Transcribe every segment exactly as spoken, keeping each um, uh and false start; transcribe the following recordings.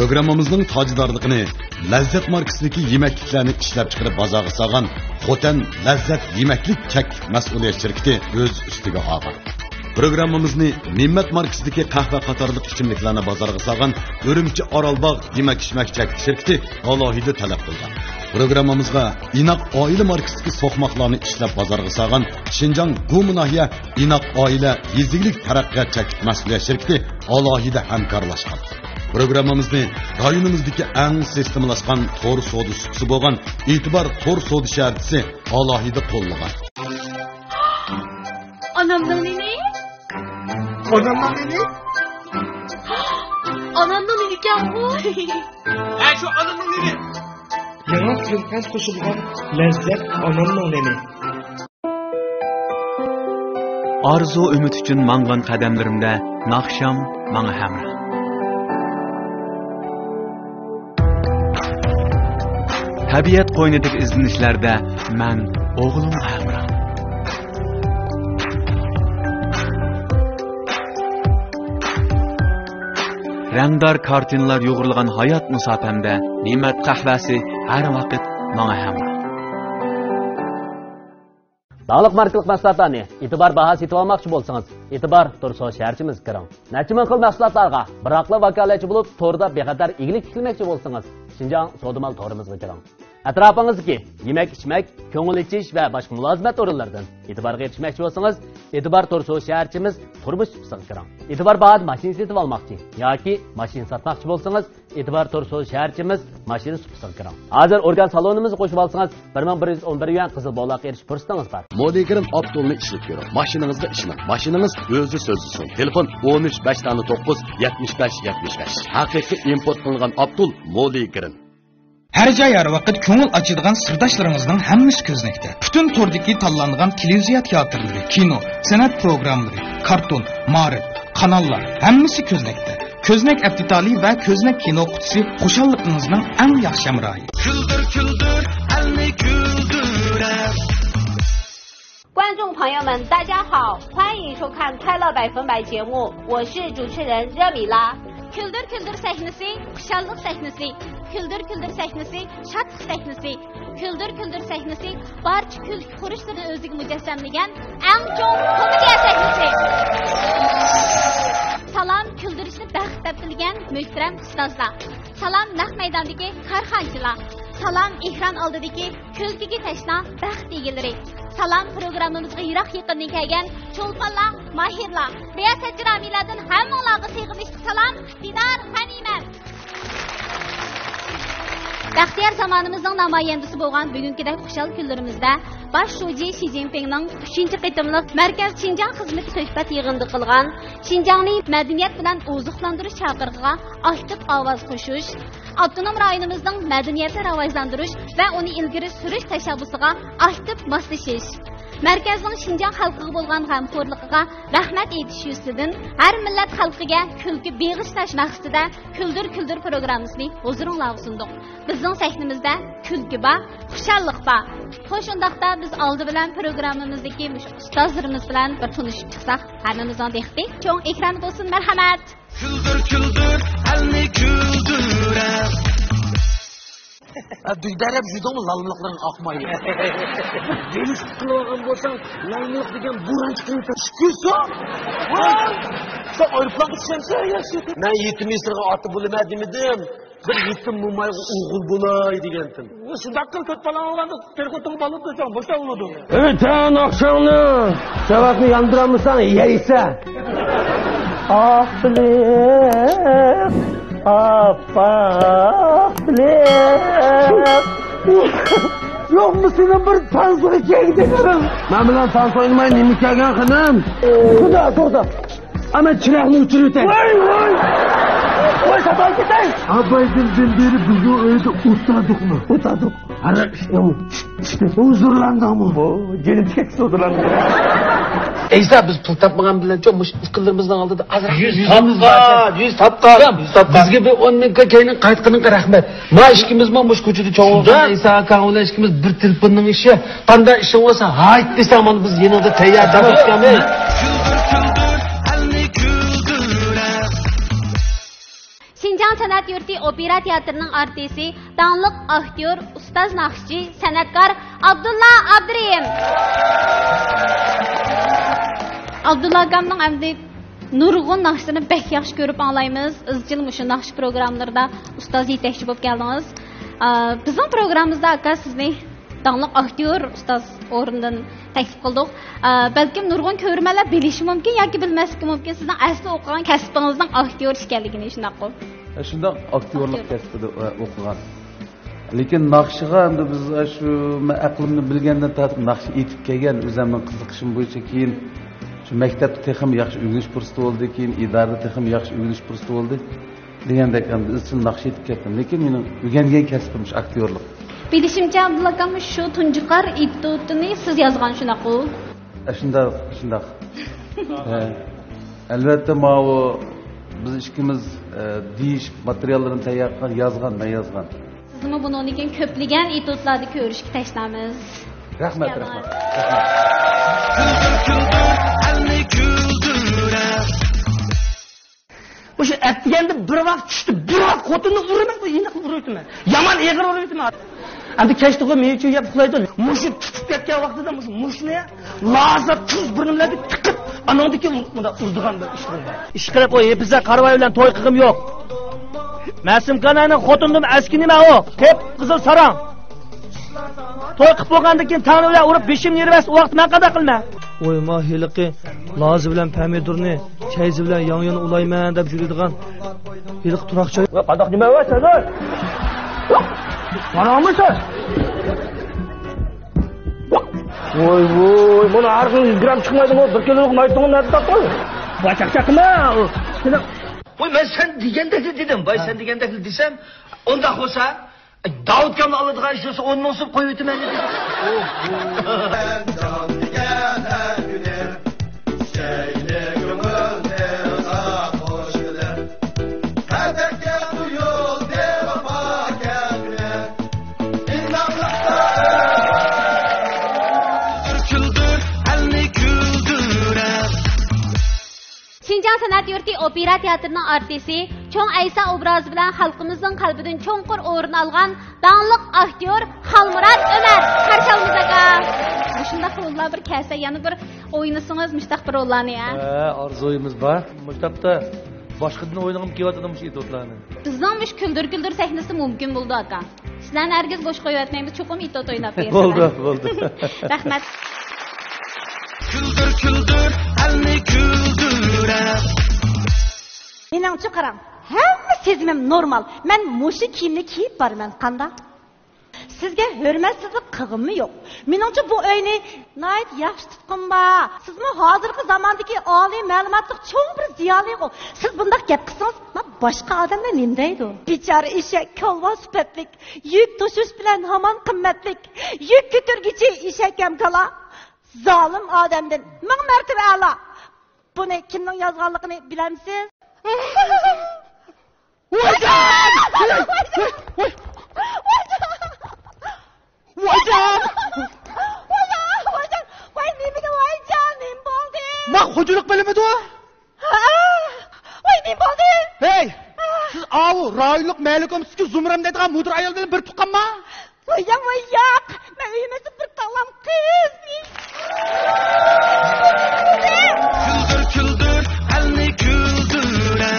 پروگراممىمىزنىڭ تاجدارلىقىنى لەززەت ماركىسىدىكى يېمەكلىكلەرنى ئىشلەپچىقىرىپ بازارغا سالغان خوتەن لەززەت يېمەكلىك چەكلىك مەسئۇلىيەت شىركىتى ئۆز ئۈستىگە ئالغان. پروگراممىمىزنى نىمەت ماركىسىدىكى قەھۋە قاتارلىق ئىچىملىكلەرنى بازارغا سالغان ئۈرۈمچى ئارالباغ يېمەك-ئىچمەك چەكلىك شىركىتى ئالاھىدە تەلەپ قىلغان. پروگراممىمىزغا ئىناق ئائىلە ماركىسىدىكى سوقماقلارنى ئىشلەپ بازارغا سالغان شىنجاڭ گۇما ناھىيە ئىناق ئائىلە يېزا ئىگىلىك تەرەققىيات چەكلىك مەسئۇلىيەت شىركىتى ئالاھىدە ھەمكارلاشقان. پروگراممىمىزنى رايونىمىزدىكى ئەڭ سىستېمىلاشقان تور سودا سۇپىسى بولغان ئېتىبار تور سودا شەھەرچىسى ئالاھىدە قوللىغان. ئانامنىڭ نېنى؟ ئانامنىڭ نېنى؟ ئانامنىڭ نېنى ئىكەنغۇ؟ ھە، شۇ ئانامنىڭ نېنى. يېڭى تىلىمخەس قوشۇلغان لەززەت ئانامنىڭ نېنى. ئارزۇ ئۈمىد ئۈچۈن ماڭغان قەدەملىرىمدە ناخشام ماڭا ھەمراھ. تەبىئەت قوينىدىكى ئىزدىنىشلەردە مەن ئوغلۇمغا ھەمراھ. رەڭدار كارتىنىلار يۇغۇرۇلغان ھايات مۇساپەمدە نىمەت قەھۋەسى ھەر ۋاقىت ماڭا ھەمراھ. داڭلىق ماركىلىق مەھسۇلاتلارنى ئېتىبار باھا سېتىۋالماقچى بولسىڭىز، ئېتىبار تور سودا شەھەرچىمىزگە كىرىڭ. نەچچە مىڭ خىل مەھسۇلاتلارغا بىراقلا ۋاكالەتچى بولۇپ، توردا بىخەتەر ئىگىلىك تىكلىمەكچى بولسىڭىز، شىنجاڭ سودا مال تورىمىزغا كىرىڭ. ئەتراپىڭىزدىكى يېمەك-ئىچمەك، كۆڭۈل ئېچىش ۋە باشقا مۇلازىمەت ئورۇنلىرىدىن ئېتىبارغا ئېرىشمەكچى بولسىڭىز، ئېتىبار تور سودا شەھەرچىمىز تۇرمۇش سۇپىسىغا كىرىڭ. ئېتىبار باھادا ماشىنا سېتىۋالماقچى ياكى ماشىنا ساتماقچى بولسىڭىز، ئېتىبار تور سودا شەھەرچىمىز ماشىنا سۇپىسىغا كىرىڭ. ھازىر ئورگان سالونىمىزغا قوشۇۋالسىڭىز، بىر مىڭ بىر يۈز ئون بىر يۈەن قىزىل بولاققا ئېرىشىش پۇرسىتىڭىز بار. مولىگرىن ئاپتولنى ئىشلىتىپ كۆرۈڭ. ماشىنىڭىزغا ئىشىنىڭ. ماشىنىڭىز ئۆزى سۆزلىسۇن. تېلېفون: ئون ئۈچ، بەش سانى توققۇز، يەتمىش بەش، يەتمىش بەش. ھەقىقىي ئىمپورت قىلىنغان ئاپتول مولىگرىن. ھەر جاي، ھەر ۋاقىت كۆڭۈل ئاچىدىغان سىرداشلىرىڭىزنىڭ ھەممىسى كۆزنەكتە. پۈتۈن توردىكى تاللانغان تېلېۋىزىيە تىياتىرلىرى، كىنو، سەنئەت پروگراممىلىرى، كارتون، مائارىپ، قاناللار، ھەممىسى كۆزنەكتە. كۆزنەك ئەپ دېتالى ۋە كۆزنەك كىنو قۇتىسى خۇشاللىقىڭىزنىڭ ئەڭ ياخشى ھەمراھى. كۈلدۈر، كۈلدۈر، ئەلنى كۈلدۈرەر. 观众朋友们，大家好，欢迎收看《快乐百分百》节目，我是主持人热米拉。 كۈلدۈر كۈلدۈر سەھنىسى، خۇشاللىق سەھنىسى. كۈلدۈر كۈلدۈر سەھنىسى، شادلىق سەھنىسى. كۈلدۈر كۈلدۈر سەھنىسى، بارچە كۈلكە خۇرۇچلىرىنى ئۆزىگە مۇجەسسەملىگەن ئەڭ چوڭ كومېدىيە سەھنىسى. سالام، كۈلدۈرۈشنى بەخت دەپ بىلگەن مۆھتەرەم ئۇستازلار. سالام، نەق مەيداندىكى كارخانىچىلار. سالام، ئېكران ئالدىدىكى كۈلكىگە تەشنا بەخت ئىگىلىرى. سالام، پروگراممىمىزغا يىراق يېقىندىن كەلگەن چولپانلار، ماھىرلار، رىياسەتچى رامىيلەردىن ھەممىڭلارغا سىغىنىشلىق سالام، دىدار غەنىيمەت. بەختىيار زامانىمىزنىڭ نامايەندىسى بولغان بۈگۈنكىدەك خۇشال كۈنلىرىمىزدە باش شۇجى شى جىنپىڭنىڭ ئۈچىنچى قېتىملىق مەركەز شىنجاڭ خىزمىتى سۆھبەت يىغىنىدا قىلغان شىنجاڭنى مەدەنىيەت بىلەن ئوزۇقلاندۇرۇش چاقىرىقىغا ئاكتىپ ئاۋاز قوشۇش، ئاپتونوم رايونىمىزنىڭ مەدەنىيەتنى راۋاجلاندۇرۇش ۋە ئۇنى ئىلگىرى سۈرۈش تەشەببۇسىغا ئاكتىپ ماسلىشىش، مەركەزنىڭ شىنجاڭ خەلقىگە بولغان غەمخورلۇقىغا رەھمەت ئېيتىش يۈزىسىدىن ھەر مىللەت خەلقىگە كۈلكە بېغىشلاش مەقسىتىدە كۈلدۈر كۈلدۈر پروگراممىسىنى ھۇزۇرۇڭلارغا سۇندۇق. بىزنىڭ سەھنىمىزدە كۈلكە بار، خۇشاللىق بار. خوش، ئۇنداقتا بىز ئالدى بىلەن پروگراممىمىزدىكى مۇشۇ ئۇستازلىرىمىز بىلەن بىر تونۇشۇپ چىقساق، ھەممىمىزنىڭ دىققىتى چوڭ ئېكراندا بولسۇن، مەرھەمەت! كۈلدۈر، كۈلدۈر، ئەلنى كۈلدۈرە. ھە، دۈگدەرەپ يۈردۈڭمۇ، لالمىلىقلىرىڭ ئاقمايدۇ. دېمىسلىق قىلىۋالغان بولساڭ، لالمىلىق دېگەن بوران چىقىرىۋېتەر. چۈشكۈنسۇ! ۋاي! سەن ئايروپىلانغا چۈشەمسەن ياخشى؟ مەن يېتىم يېسىرغا ئاتا بولىمەن دېمىدىم. بىر يېتىم مومايغا ئوغۇل بولاي دېگەنتىم. شۇنداق قىل، تۆت بالاڭ بولغاندا تېلېفون تۇغۇپ ئالىدۇ، دېسەڭ بوشاپ بولىدۇ. ئۆچەڭ ئاخشامنى، چاۋاكنى ياندۇرالمىساڭ يەيسەن. ئاق بىلىق، ئاپئاق بىلىق. يوقمۇ سېنىڭ بىر تانسىغا كەلگىنىڭ؟ مەن بىلەن تانس ئوينىماي نېمە كەلگەن خېنىم؟ خۇدا، توختا. ئەمما چىراغنى ئۆچۈرۈۋېتەي. ۋاي، ۋاي. ۋاي، ساتاي كېتەي. ئابايدىن بېرى بىزنىڭ ئۆيدە ئولتۇردۇقمۇ؟ ئولتۇردۇق. ھاراق ئىچتىڭمۇ؟ ئىچتىم. ھۇزۇرلاندىڭمۇ؟ ۋو، جېنىم چەكسە ھۇزۇرلاندىم. ئەيسا، بىز پۇل تاپمىغان بىلەنچۇ مۇشۇ ئۇكىلىرىمىزنىڭ ئالدىدا ئازراق يۈز تاپقان، يۈز تاپقان. بىزگە بىر ئون مىڭ كەينىڭ قايتقىنىڭغا رەھمەت. ما ئىككىمىزمۇ مۇشۇ كوچىدا چوڭ بولغان. شۇنداق. ئەيسا ئاكاڭ بىلەن ئىككىمىز بىر تېلېفوننىڭ ئىشى. قانداق ئىشىڭ بولسا، ھايت دېسەڭ، مانا بىز يېنىڭدا تەييار دەپ ئۆتكەنمىز. كۈلدۈر، كۈلدۈر، ئەلنى كۈلدۈرە. شىنجاڭ شىنجاڭ سەنئەت يۇرتى ئوپېرا تىياتىرىنىڭ ئارتىسى، داڭلىق ئاكتيور، ئۇستاز ناخشىچى، سەنئەتكار ئابدۇللا ئابدۇرېھىم. ئابدۇللا ئاكامنىڭ ئەمدى نۇرغۇن ناخشىلىرىنى بەك ياخشى كۆرۈپ ئاڭلايمىز. ئىزچىل مۇشۇ ناخشا پروگراممىلىرىدا ئۇستاز يېتەكچى بولۇپ كەلدىڭىز. ئا، بىزنىڭ پروگراممىمىزدا، ئاكا، سىزنى داڭلىق ئاكتيور ئۇستاز ئورنىدىن تەكلىپ قىلدۇق. ئا، بەلكىم نۇرغۇن كۆرۈرمەنلەر بىلىشى مۇمكىن ياكى بىلمەسلىكى مۇمكىن سىزنىڭ ئەسلى ئوقۇغان كەسپىڭىزنىڭ ئاكتيور ئىكەنلىكىنى، شۇنداققۇ؟ ئە، شۇنداق، ئاكتيورلۇق ئاكتيور. كەسپىدە، ئە، ئوقۇغان. لېكىن ناخشىغا ئەمدى بىز، ئە، شۇ مەن ئەقلىمنى بىلگەندىن تارتىپ ناخشا ئېيتىپ كەلگەن، ئۆزۈمنىڭ قىزىقىشىم بويىچە. كېيىن شۇ مەكتەپتە تېخىمۇ ياخشى ئۆگىنىش پۇرسىتى بولدى، كېيىن ئىدارىدە تېخىمۇ ياخشى ئۆگىنىش پۇرسىتى بولدى. دېگەندەك، ئەمدى ئىزچىل ناخشا ئېيتىپ كەتتىم. لېكىن مېنىڭ ئۆگەنگەن كەسپىم شۇ ئاكتيورلۇق. بىلىشىمچە، ئابدۇللا ئاكام شۇ تۇنجى قار ئېتيۇدىنى سىز يازغان، شۇنداققۇ؟ ئە، شۇنداق، شۇنداق. ئە، ئەلۋەتتە، ماۋۇ بىز ئىككىمىز، ئە، دېيىشىپ، ماتېرىياللىرىنى تەييار قىلغان، يازغان، مەن يازغان. سىزمۇ بۇنىڭدىن كېيىن كۆپلىگەن ئېتيۇدلاردا كۆرۈشكە تەشنامىز. رەھمەت، رەھمەت، رەھمەت. كۈلدۈر، كۈلدۈر، ئەلنى كۈلدۈرە. مۇشۇ ئەتىگەندە بىر ۋاق، چۈشتە بىر ۋاق خوتۇننى ئۇرىمەن، بۇ يېنىقلا ئۇرۇۋېتىمەن. يامان ئېغىر ئۇرۇۋېتىمەن. ئەمدى كەچتىغۇ مېۋە-چېۋە يەپ ئۇخلايدۇ. مۇشۇ تۇتۇپ كەتكەن ۋاقتىدا مۇشۇ مۇشۇنى لازا تۇز بۇرنۇملاردا تىقىپ، ئانىڭدىن كېيىن مۇنداق ئۇرىدىغان بىر ئىش قىلىمەن. ئىشقىلىپ ئۇ ھېپىزە قارىۋاي بىلەن توي قىلغۇم يوق. مەسۇمكاناينىڭ خوتۇنىدىمۇ ئەسكى نېمە ئۇ؟ قىپقىزىل ساراڭ. توي قىلىپ بولغاندىن كېيىن تەڭنە بىلەن ئۇرۇپ بېشىمنى يېرىۋەتسە، ئۇ ۋاقىت مەن قانداق قىلىمەن؟ ۋوي، ما ھېلىقى لازا بىلەن پەمىدۇرنى، چەيزى بىلەن ياڭيۇنى ئۇلايمەن دەپ يۈرىدىغان ھېلىقى تۇراقچى. ۋە قانداق نېمە ۋە سەن؟ قاراڭمۇ سەن؟ ۋوي، ۋوي، مانا ھەر خىل گرام چىقمايدىغۇ، بىر كىلولۇق مايتىڭنى نەدە تاپقان؟ ۋاي، چاقچاق قىلما. ۋوي، مەن سەن دېگەندەكلا دېدىم. ۋاي، سەن دېگەندەكلا دېسەم، ئۇنداق بولسا، داۋۇت كامنى ئالىدىغان ئىش بولسا، ئون مىڭ سوم قويۇۋېتىمەن دېدى. شىنجاڭ سەنئەت يۇرتى ئوپېرا تىياتىرىنىڭ ئارتىسى، چوڭ ئەيسا ئوبرازى بىلەن خەلقىمىزنىڭ قەلبىدىن چوڭقۇر ئورۇن ئالغان داڭلىق ئاكتيور خالمۇرات ئۆمەر. قارشى ئالىمىز ئاكا. مۇشۇنداق روللار بىر كەلسە، يەنە بىر ئوينىسىڭىز مۇشۇنداق بىر روللارنى، ھە؟ ھە، ئارزۇيىمىز بار. مۇشۇنداقتا باشقىدىن ئوينىغۇم كېلىۋاتىدۇ مۇشۇ ئېتيۇدلارنى. بىزنىڭ مۇشۇ كۈلدۈر كۈلدۈر سەھنىسىدە مۇمكىن بولىدۇ، ئاكا. سىلەرنى ھەرگىز بوش قويۇۋەتمەيمىز، چوقۇم ئېتيۇد ئويناپ بېرىسىلەر. بولدى، بولدى. رەھمەت. كۈلدۈر، كۈلدۈر، ئەلنى كۈلدۈرە. مېنىڭچە قاراڭ، ھەممە سېزىمىم نورمال. مەن مۇشۇ كىيىمنى كىيىپ بارىمەن، قانداق؟ سىزگە ھۆرمەتسىزلىك قىلغىنىممۇ يوق. مېنىڭچە بۇ ئۆينى ناھايىتى ياخشى تۇتقىنىم بار. سىزمۇ ھازىرقى زاماندىكى ئالىي مەلۇماتلىق چوڭ بىر زىيالىيغۇ. سىز بۇنداق گەپ قىلسىڭىز، ما باشقا ئادەملەر نېمە دەيدۇ؟ بىچارە ئېشەك كالۋا سۈپەتلىك، يۈك توشۇش بىلەن ھامان قىممەتلىك. يۈك كۆتۈرگۈچى ئېشەككەم كالا. زالىم ئادەمدىن مىڭ مەرتىۋە ئەلا. بۇنى كىمنىڭ يازغانلىقىنى بىلەمسىز؟ ۋايجان! ۋايجان! ۋايجان! ۋايجان! ۋايجان! ۋاي، نېمىدە ۋايجان؟ نېمە بولدى؟ ما خوجىلىق بىلمىدۇ؟ ھا؟ ۋاي، نېمە بولدى؟ ھەي! سىز ئاۋۇ رايونلۇق مەھەللە كومىتېتىدىكى زۇمرەم دەيدىغان مۇدىر ئايال بىلەن بىر تۇغقانما؟ ۋاي ياق، ۋاي ياق! مەن ئۆيىمىزدە بىر تالام قىز. كۈلدۈر، كۈلدۈر، ئەلنى كۈلدۈرە.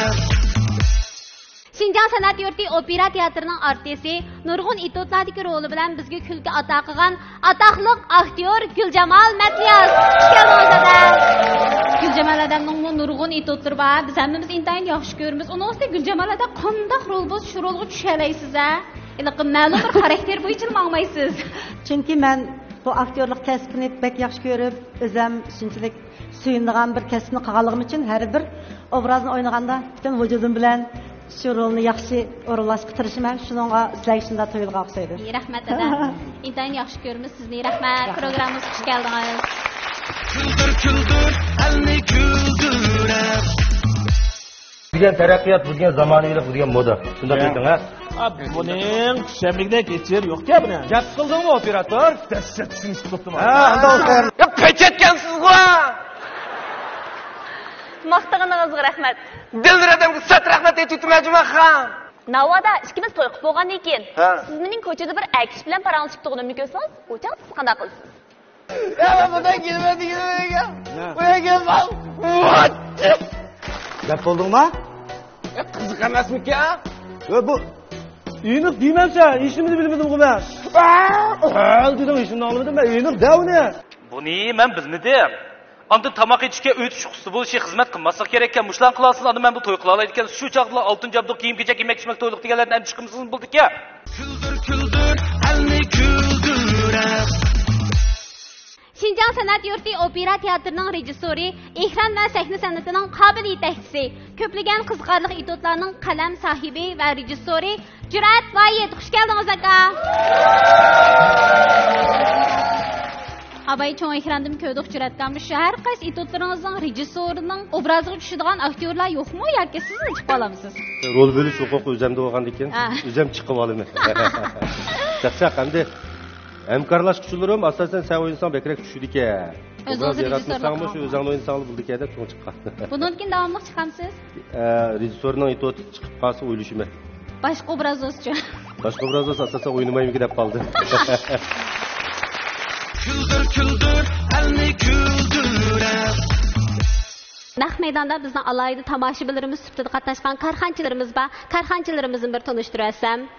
شىنجاڭ سەنئەت يۇرتى ئوپېرا تىياتىرىنىڭ ئارتىسى، نۇرغۇن ئېتيۇدلاردىكى رولى بىلەن بىزگە كۈلكە ئاتا قىلغان ئاتاقلىق ئاكتيور گۈلجامال مەتنىياز. خۇش كەلدىڭىز، دادا. گۈلجامال ھەدەمنىڭمۇ نۇرغۇن ئېتيۇدلىرى بار. بىز ھەممىمىز ئىنتايىن ياخشى كۆرىمىز. ئۇنىڭ ئۈستىگە گۈلجامال ھەدە قانداق رول بولسا، شۇ رولغا چۈشەلەيسىز، ھە؟ ھېلىقى مەلۇم بىر خاراكتېر بويىچىلا ماڭمايسىز. چۈنكى مەن بۇ ئاكتيورلۇق كەسپىنى بەك ياخشى كۆرۈپ، ئۆزەم شۇنچىلىك سۆيۈنىدىغان بىر كەسىپنى قىلغانلىقىم ئۈچۈن، ھەر بىر ئوبرازنى ئوينىغاندا پۈتۈن ۋۇجۇدۇم بىلەن شۇ رولنى ياخشى ئورۇنلاشقا تىرىشىمەن. شۇنىڭغا سىلەرگە شۇنداق تۇيۇلغان ئوخشايدۇ. رەھمەت، دادا. ئىنتايىن ياخشى كۆرىمىز سىزنى. رەھمەت. رەھمەت. پروگراممىمىزغا خۇش كەلدىڭىز. كۈلدۈر، كۈلدۈر، ئەلنى كۈلدۈرە. بۇ دېگەن تەرەققىيات، بۇ دېگەن زامانىۋىلىق، بۇ دېگەن مودا. شۇنداق دېسەڭ، ھە؟ ئا، بۇنىڭ چۈشەنمىگۈدەك ھېچ يېرى يوقكەن بۇنىڭ. گەپ قىلدىڭمۇ، ئوپېراتور؟ دەھشەت چۈشىنىشىپ قاپتىمەن. ھە، ئانداق. يا، پېچەتكەنسىزغۇ! ماختىغىنىڭىزغا رەھمەت. دىلدار ئادەمگە سەت رەھمەت ئېيتىۋېتىمەن جۇما خان. ناۋادا ئىككىمىز توي قىلىپ بولغاندىن كېيىن، ھە، سىز مېنىڭ كوچىدا بىر ئەر كىشى بىلەن پاراڭلىشىپ تۇرغىنىمنى كۆرسىڭىز، ئۇ چاغدا سىز قانداق قىلىسىز؟ يا، بۇنداق كېلمە دېگىنىمگە. نە؟ بۇ يەرگە بار. ۋات! دەپ بولدۇڭما؟ ئە، قىزىق ئەمەسمىكەن؟ ۋە بۇ ئېنىق دېمەمسەن، ھېچنېمىنى بىلمىدىمغۇ مەن. ئە، دېدىڭ، ھېچنېمىنى ئاڭلىمىدىم مەن، ئېنىق دە ئۇنى. بۇنى مەن بىلمىدىم. ئاندىن تاماق ئېتىشكە ئۆي تۇتۇشقۇسى بولۇشى خىزمەت قىلماسلىق كېرەككەن. مۇشۇلارنى قىلالىسىلا، ئاندىن مەن بۇ توي قىلالايدىكەن. شۇ چاغدىلا ئالتۇن جابدۇق، كىيىم-كېچەك، يېمەك-ئىچمەك، تويلۇق دېگەنلەردىن ئەمدى چىقمىسىڭىز بولىدىكەن. كۈلدۈر، كۈلدۈر، ئەلنى كۈلدۈرە. شىنجاڭ سەنئەت يۇرتى ئوپېرا تىياتىرىنىڭ رېژىسسورى، ئېكران ۋە سەھنە سەنئىتىنىڭ قابىل يېتەكچىسى، كۆپلىگەن قىزىقارلىق ئېتيۇدلارنىڭ قەلەم ساھىبى ۋە رېژىسسورى جۈرئەت ۋاھىت. خۇش كەلدىڭىز، ئاكا. ئاباي، چوڭ ئېكراندىمۇ كۆردۇق، جۈرئەت ئاكا. مۇشۇ ھەر قايسى ئېتيۇدلىرىڭىزنىڭ رېژىسسورىنىڭ ئوبرازىغا چۈشىدىغان ئاكتيورلار يوقمۇ ياكى سىزلا چىقىپ ئالامسىز؟ رول بۆلۈش ھوقۇقى ئۆزەمدە بولغاندىن كېيىن ھە. ئۆزەم چىقىپ ئالىمەن. چاقچاق ئەمدى. ھەمكارلاشقۇچىلىرىم، ئاساسەن، سەن ئوينىساڭ بەكرەك چۈشىدىكەن. ئۆزىڭىز ئوبراز رېژىسسورلۇق ياراتمىساڭمۇ، شۇ قىلغان. ئۆزۈڭنى ئوينىساڭلا بولىدىكەن دەپ چوڭ چىققان. بۇنىڭدىن كېيىن داۋاملىق چىقامسىز؟ ئە، رېژىسسورنىڭ ئېتيۇدى چىقىپ قالسا ئويلىشىمەن. باشقا ئوبراز بولسىچۇ؟ باشقا ئوبراز بولسا، ئاساسەن، ئوينىمايمىكىن دەپ قالدىم. كۈلدۈر، كۈلدۈر، ئەلنى كۈلدۈرە. نەق مەيداندا بىزنىڭ ئالاھىدە تاماشىبىنلىرىمىز سۈپىتىدە قاتناشقان كارخانىچىلىرىمىز بار. كارخانىچىلىرىمىزنى بىر تونۇشتۇرۇۋەتسەم.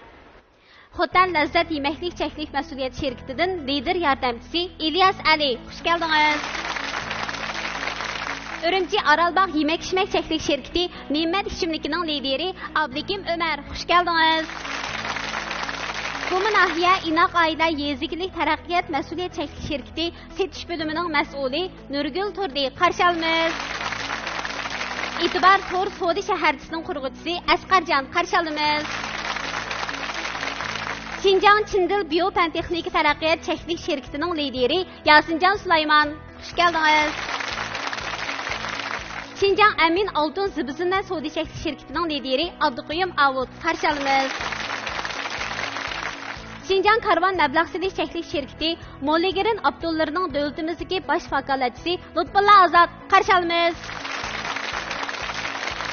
خوتەن لەززەت يېمەكلىك چەكلىك مەسئۇلىيەت شىركىتىدىن لىدىر ياردەمچىسى ئىلياس ئەلى، خۇش كەلدىڭىز. ئۈرۈمچى ئارالباغ يېمەك-ئىچمەك چەكلىك شىركىتى نېمەت ئىچىملىكىنىڭ لىدىرى ئابلىكىم ئۆمەر، خۇش كەلدىڭىز. گۇما ناھىيە ئىناق ئائىلە يېزا ئىگىلىك تەرەققىيات مەسئۇلىيەت چەكلىك شىركىتى سېتىش بۆلۈمىنىڭ مەسئۇلى نۇرگۈل تۇردى، قارشى ئالىمىز. ئېتىبار تور سودا شەھەرچىسىنىڭ قۇرغۇچىسى ئەسقەرجان، قارشى ئالىمىز. شىنجاڭ چىندىل بىيو پەن تېخنىكا تەرەققىيات چەكلىك شىركىتىنىڭ لىدىرى ياسىنجان سۇلايمان، خۇش كەلدىڭىز. شىنجاڭ ئەمىن ئالتۇن زىبۇ زىننەت سودا چەكلىك شىركىتىنىڭ لىدىرى ئابدۇقۇيۇم ئاۋۇت، قارشى ئالىمىز. شىنجاڭ كارۋان مەبلەغ سېلىش چەكلىك شىركىتى موللىگرېن ئاپتوللىرىنىڭ دۆلىتىمىزدىكى باش ۋاكالەتچىسى لۇتپۇللا ئازاد، قارشى ئالىمىز.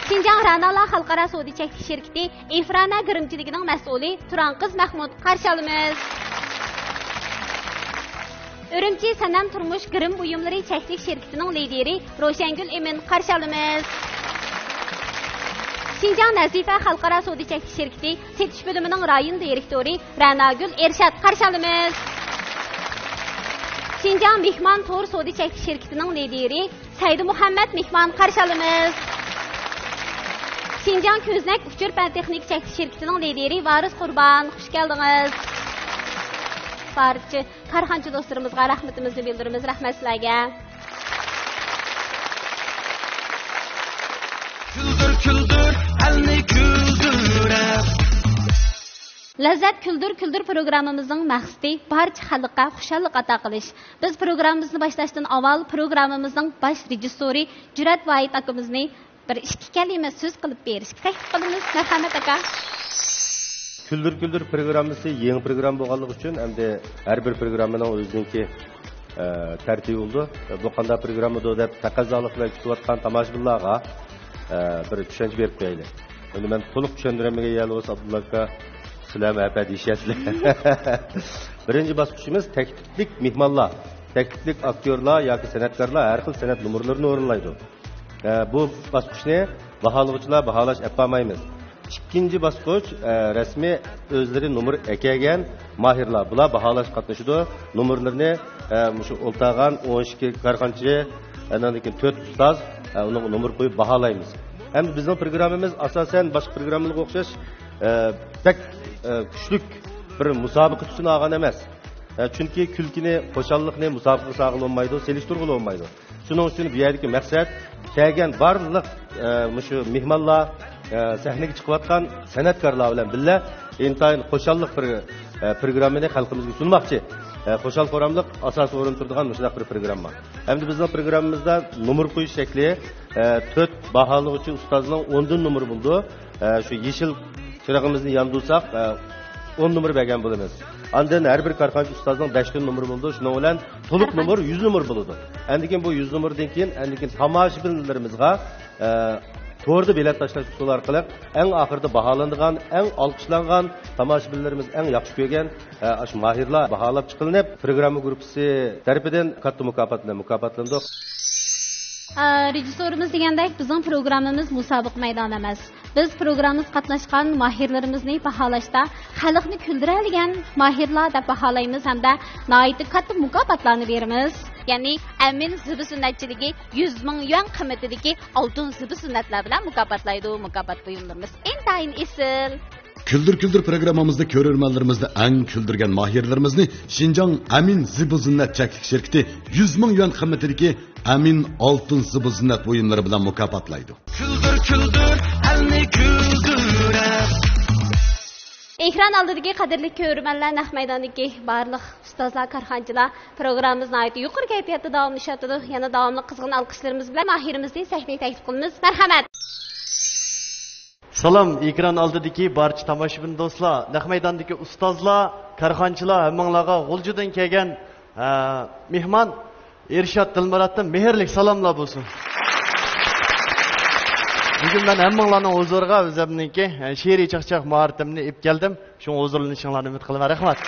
شىنجاڭ رەنالا خەلقئارا سودا چەكلىك شىركىتى ئىفرانا گىرىمچىلىكىنىڭ مەسئۇلى تۇران قىز مەخمۇت، قارشى ئالىمىز. ئۈرۈمچى سەنەم تۇرمۇش گىرىم بۇيۇملىرى چەكلىك شىركىتىنىڭ لىدىرى روشەنگۈل ئىمىن، قارشى ئالىمىز. شىنجاڭ نەزىپە خەلقئارا سودا چەكلىك شىركىتى سېتىش بۆلۈمىنىڭ رايون دىرېكتورى رەناگۈل ئېرشات، قارشى ئالىمىز. شىنجاڭ مېھمان تور سودا چەكلىك شىركىتىنىڭ لىدىرى سەيدىمۇھەممەت مېھمان، قارشى ئالىمىز. شىنجاڭ كۆزنەك ئۇچۇر پەن تېخنىكا چەكلىك شىركىتىنىڭ لىدىرى ۋارىس قۇربان، خۇش كەلدىڭىز. بارچە كارخانىچى دوستلىرىمىزغا رەھمىتىمىزنى بىلدۈرىمىز. رەھمەت سىلەرگە. كۈلدۈر، كۈلدۈر، ئەلنى كۈلدۈرە. لەززەت كۈلدۈر، كۈلدۈر پروگراممىمىزنىڭ مەقسىتى بارچە خەلققە خۇشاللىق ئاتا قىلىش. بىز پروگراممىمىزنى باشلاشتىن ئاۋۋال پروگراممىمىزنىڭ باش رېژىسسورى جۈرئەت ۋاھىت ئاكىمىزنى بىر ئىككى كەلىمە سۆز قىلىپ بېرىشكە تەكلىپ قىلىمىز. مەرھەمەت ئاكا. كۈلدۈر كۈلدۈر پروگراممىسى يېڭى پروگرامما بولغانلىقى ئۈچۈن، ئەمدى ھەر بىر پروگراممىنىڭ ئۆزىنىڭكى، ئە، تەرتىپى بولىدۇ. بۇ قانداق پروگراممىدۇ دەپ تەقەززالىق بىلەن كۈتۈۋاتقان تاماشىبىنلارغا، ئە، بىر چۈشەنچە بېرىپ قويايلى. ئەمدى مەن تولۇق چۈشەندۈرەلمىگەن يەرلىرى بولسا، ئابدۇللا ئاكا، سىلەرمۇ ھەپە دېيىشەسىلەر. بىرىنچى باسقۇچىمىز تەكلىپلىك مېھمانلار، تەكلىپلىك ئاكتيورلار ياكى سەنئەتكارلار ھەر خىل سەنئەت نومۇرلىرىنى ئورۇنلايدۇ. ئە، بۇ باسقۇچنى باھالىغۇچىلار باھالاش ئەپ بارمايمىز. ئىككىنچى باسقۇچ، ئە، رەسمىي ئۆزلىرى نومۇر ئەكەلگەن ماھىرلار، بۇلار باھالاشقا قاتنىشىدۇ. نومۇرلىرىنى، ئە، مۇشۇ ئولتۇرغان ئون ئىككى كارخانىچى، ئاندىن كېيىن تۆت ئۇستاز، ئە، ئۇنىڭغا نومۇر قويۇپ باھالايمىز. ئەمدى بىزنىڭ پروگراممىمىز ئاساسەن باشقا پروگراممىلارغا ئوخشاش، ئە، بەك، ئە، كۈچلۈك بىر مۇسابىقە تۈسىنى ئالغان ئەمەس. ئە، چۈنكى كۈلكىنى، خۇشاللىقنى مۇسابىقىگە سالغىلى بولمايدۇ، سېلىشتۇرغىلى بولمايدۇ. شۇنىڭ ئۈچۈن بۇ يەردىكى مەقسەت، كەلگەن بارلىق، ئە، مۇشۇ مېھمانلار، ئە، سەھنىگە چىقىۋاتقان سەنئەتكارلار بىلەن بىللە ئىنتايىن خۇشاللىق بىر، ئە، پروگراممىنى خەلقىمىزگە سۇنماقچى. ئە، خۇشال-خۇراملىق ئاساسىي ئورۇندا تۇرىدىغان مۇشۇنداق بىر پروگرامما. ئەمدى بىزنىڭ پروگراممىمىزدا نومۇر قويۇش شەكلى، ئە، تۆت باھالىغۇچى ئۇستازنىڭ ئوندىن نومۇرى بولىدۇ. ئە، شۇ يېشىل چىراغىمىزنى ياندۇرساق، ئە، ئون نومۇر بەرگەن بولىمىز. ئاندىن ھەر بىر كارخانىچى ئۇستازنىڭ بەشتىن نومۇرى بولىدۇ. شۇنىڭ بىلەن تولۇق نومۇر يۈز نومۇر بولىدۇ. ئاندىن كېيىن بۇ يۈز نومۇردىن كېيىن، ئاندىن كېيىن تاماشىبىنلىرىمىزغا، ئە، توردا بېلەت تاشلاش ئۇسۇلى ئارقىلىق ئەڭ ئاخىرىدا باھالىنىدىغان، ئەڭ ئالقىشلانغان، تاماشىبىنلىرىمىز ئەڭ ياخشى كۆرگەن، ئە، ئاشۇ ماھىرلار باھالاپ چىقىلىپ، پروگرامما گۇرۇپپىسى تەرىپىدىن كاتتا مۇكاپات بىلەن مۇكاپاتلىنىدۇق. ئە، رېژىسسورىمىز دېگەندەك، بىزنىڭ پروگراممىمىز مۇسابىقە مەيدانى ئەمەس. بىز پروگراممىمىزغا قاتناشقان ماھىرلىرىمىزنى باھالاشتا خەلقنى كۈلدۈرەلىگەن ماھىرلار دەپ باھالايمىز ھەمدە ناھايىتى كاتتا مۇكاپاتلارنى بېرىمىز. يەنى ئەمىن زىبۇ زىننەتچىلىكى يۈز مىڭ يۈەن قىممىتىدىكى ئالتۇن زىبۇ زىننەتلەر بىلەن مۇكاپاتلايدۇ. مۇكاپات بۇيۇملىرىمىز ئىنتايىن ئېسىل. كۈلدۈر كۈلدۈر پروگراممىمىزدا كۆرۈرمەنلىرىمىزنى ئەڭ كۈلدۈرگەن ماھىرلىرىمىزنى شىنجاڭ ئەمىن زىبۇ زىننەت چەكلىك شىركىتى يۈز مىڭ يۈەن قىممىتىدىكى ئەمىن ئالتۇن زىبۇ زىننەت بۇيۇملىرى بىلەن مۇكاپاتلايدۇ. كۈلدۈر، كۈلدۈر، ئەلنى كۈلدۈرە. ئېكران ئالدىدىكى قەدىرلىك كۆرۈرمەنلەر، نەق مەيداندىكى بارلىق ئۇستازلار، كارخانىچىلار، پروگراممىمىز ناھايىتى يۇقىرى كەيپىياتتا داۋاملىشىۋاتىدۇ. يەنە داۋاملىق قىزغىن ئالقىشلىرىمىز بىلەن ماھىرىمىزنى سەھنىگە تەكلىپ قىلىمىز. مەرھەمەت! سالام، ئېكران ئالدىدىكى بارچە تاماشىبىن دوستلار، نەق مەيداندىكى ئۇستازلار، كارخانىچىلار، ھەممىڭلارغا غۇلجىدىن كەلگەن، ئە، مېھمان ئىرشات دىلمۇراتتىن مېھىرلىك سالاملار بولسۇن. بۈگۈن مەن ھەممىڭلارنىڭ ھۇزۇرىغا ئۆزۈمنىڭكى، ئە، شېئىرىي چاقچاق ماھارىتىمنى ئېلىپ كەلدىم. شۇڭا ھۇزۇرلىنىشىڭلارنى ئۈمىد قىلىمەن. رەھمەت.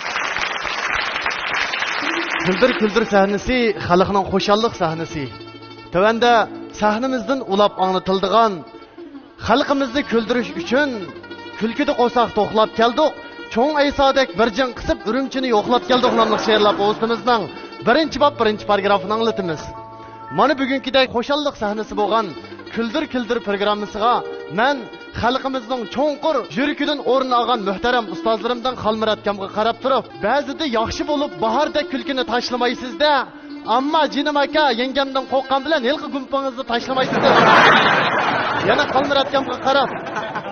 كۈلدۈر كۈلدۈر سەھنىسى، خەلقنىڭ خۇشاللىق سەھنىسى. تۆۋەندە سەھنىمىزدىن ئۇلاپ ئاڭلىتىلىدىغان، خەلقىمىزنى كۈلدۈرۈش ئۈچۈن كۈلكىدە قورساق توقلاپ كەلدۇق، چوڭ ئەيسادەك بىر جىڭ قىسىپ ئۈرۈمچىنى يوقلاپ كەلدۇق ناملىق شېئىرلار پوۋېستىمىزنىڭ بىرىنچى باب بىرىنچى پاراگرافىنى ئاڭلىتىمىز. مانا بۈگۈنكىدەك خۇشاللىق سەھنىسى بولغان كۈلدۈر كۈلدۈر پروگراممىسىغا مەن خەلقىمىزنىڭ چوڭقۇر يۈرىكىدىن ئورۇن ئالغان مۆھتەرەم ئۇستازلىرىمدىن خالمۇرات ئاكامغا قاراپ تۇرۇپ، بەزىدە ياخشى بولۇپ باھاردەك كۈلكىنى تاشلىمايسىز-دە، ئەمما جېنىم ئاكا، يەڭگەمدىن قورققان بىلەن ھېلىقى گۇمپىڭىزنى تاشلىمايسىز دەپ. يەنە خالمۇرات ئاكامغا قاراپ،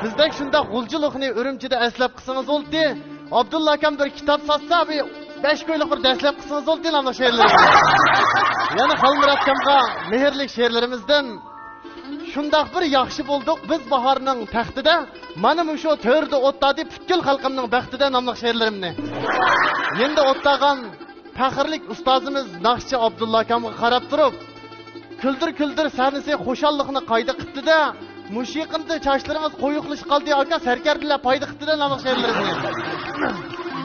بىزدەك شۇنداق غۇلجىلىقنى ئۈرۈمچىدە ئەسلەپ قىلسىڭىز بولدى. ئابدۇللا ئاكام بىر كىتاب ساتسا، بىر بەش كويلۇق بىر دەسلەپ قىلسىڭىز بولدى، ناملىق شېئىرلىرىمىز. يەنە خالمۇرات ئاكامغا مېھىرلىك شېئىرلىرىمىزدىن، شۇنداق بىر ياخشى بولدۇق بىز باھارنىڭ تەختىدە، مانا مۇشۇ تۆردە ئوتتادى پۈتكۈل خەلقىمنىڭ بەختىدە، ناملىق شېئىرلىرىمنى. يېنىدا ئولتۇرغان پەخىرلىك ئۇستازىمىز ناخشىچى ئابدۇللا ئاكامغا قاراپ تۇرۇپ، كۈلدۈر كۈلدۈر سەھنىسى خۇشاللىقنى قايدا قىپتىدە، مۇشۇ يېقىندا چاچلىرىڭىز قويۇقلىشىپ قالدى ئاكا، سەركەردىلەر پايدا قىپتىدە، ناملىق شېئىرلىرىمنى.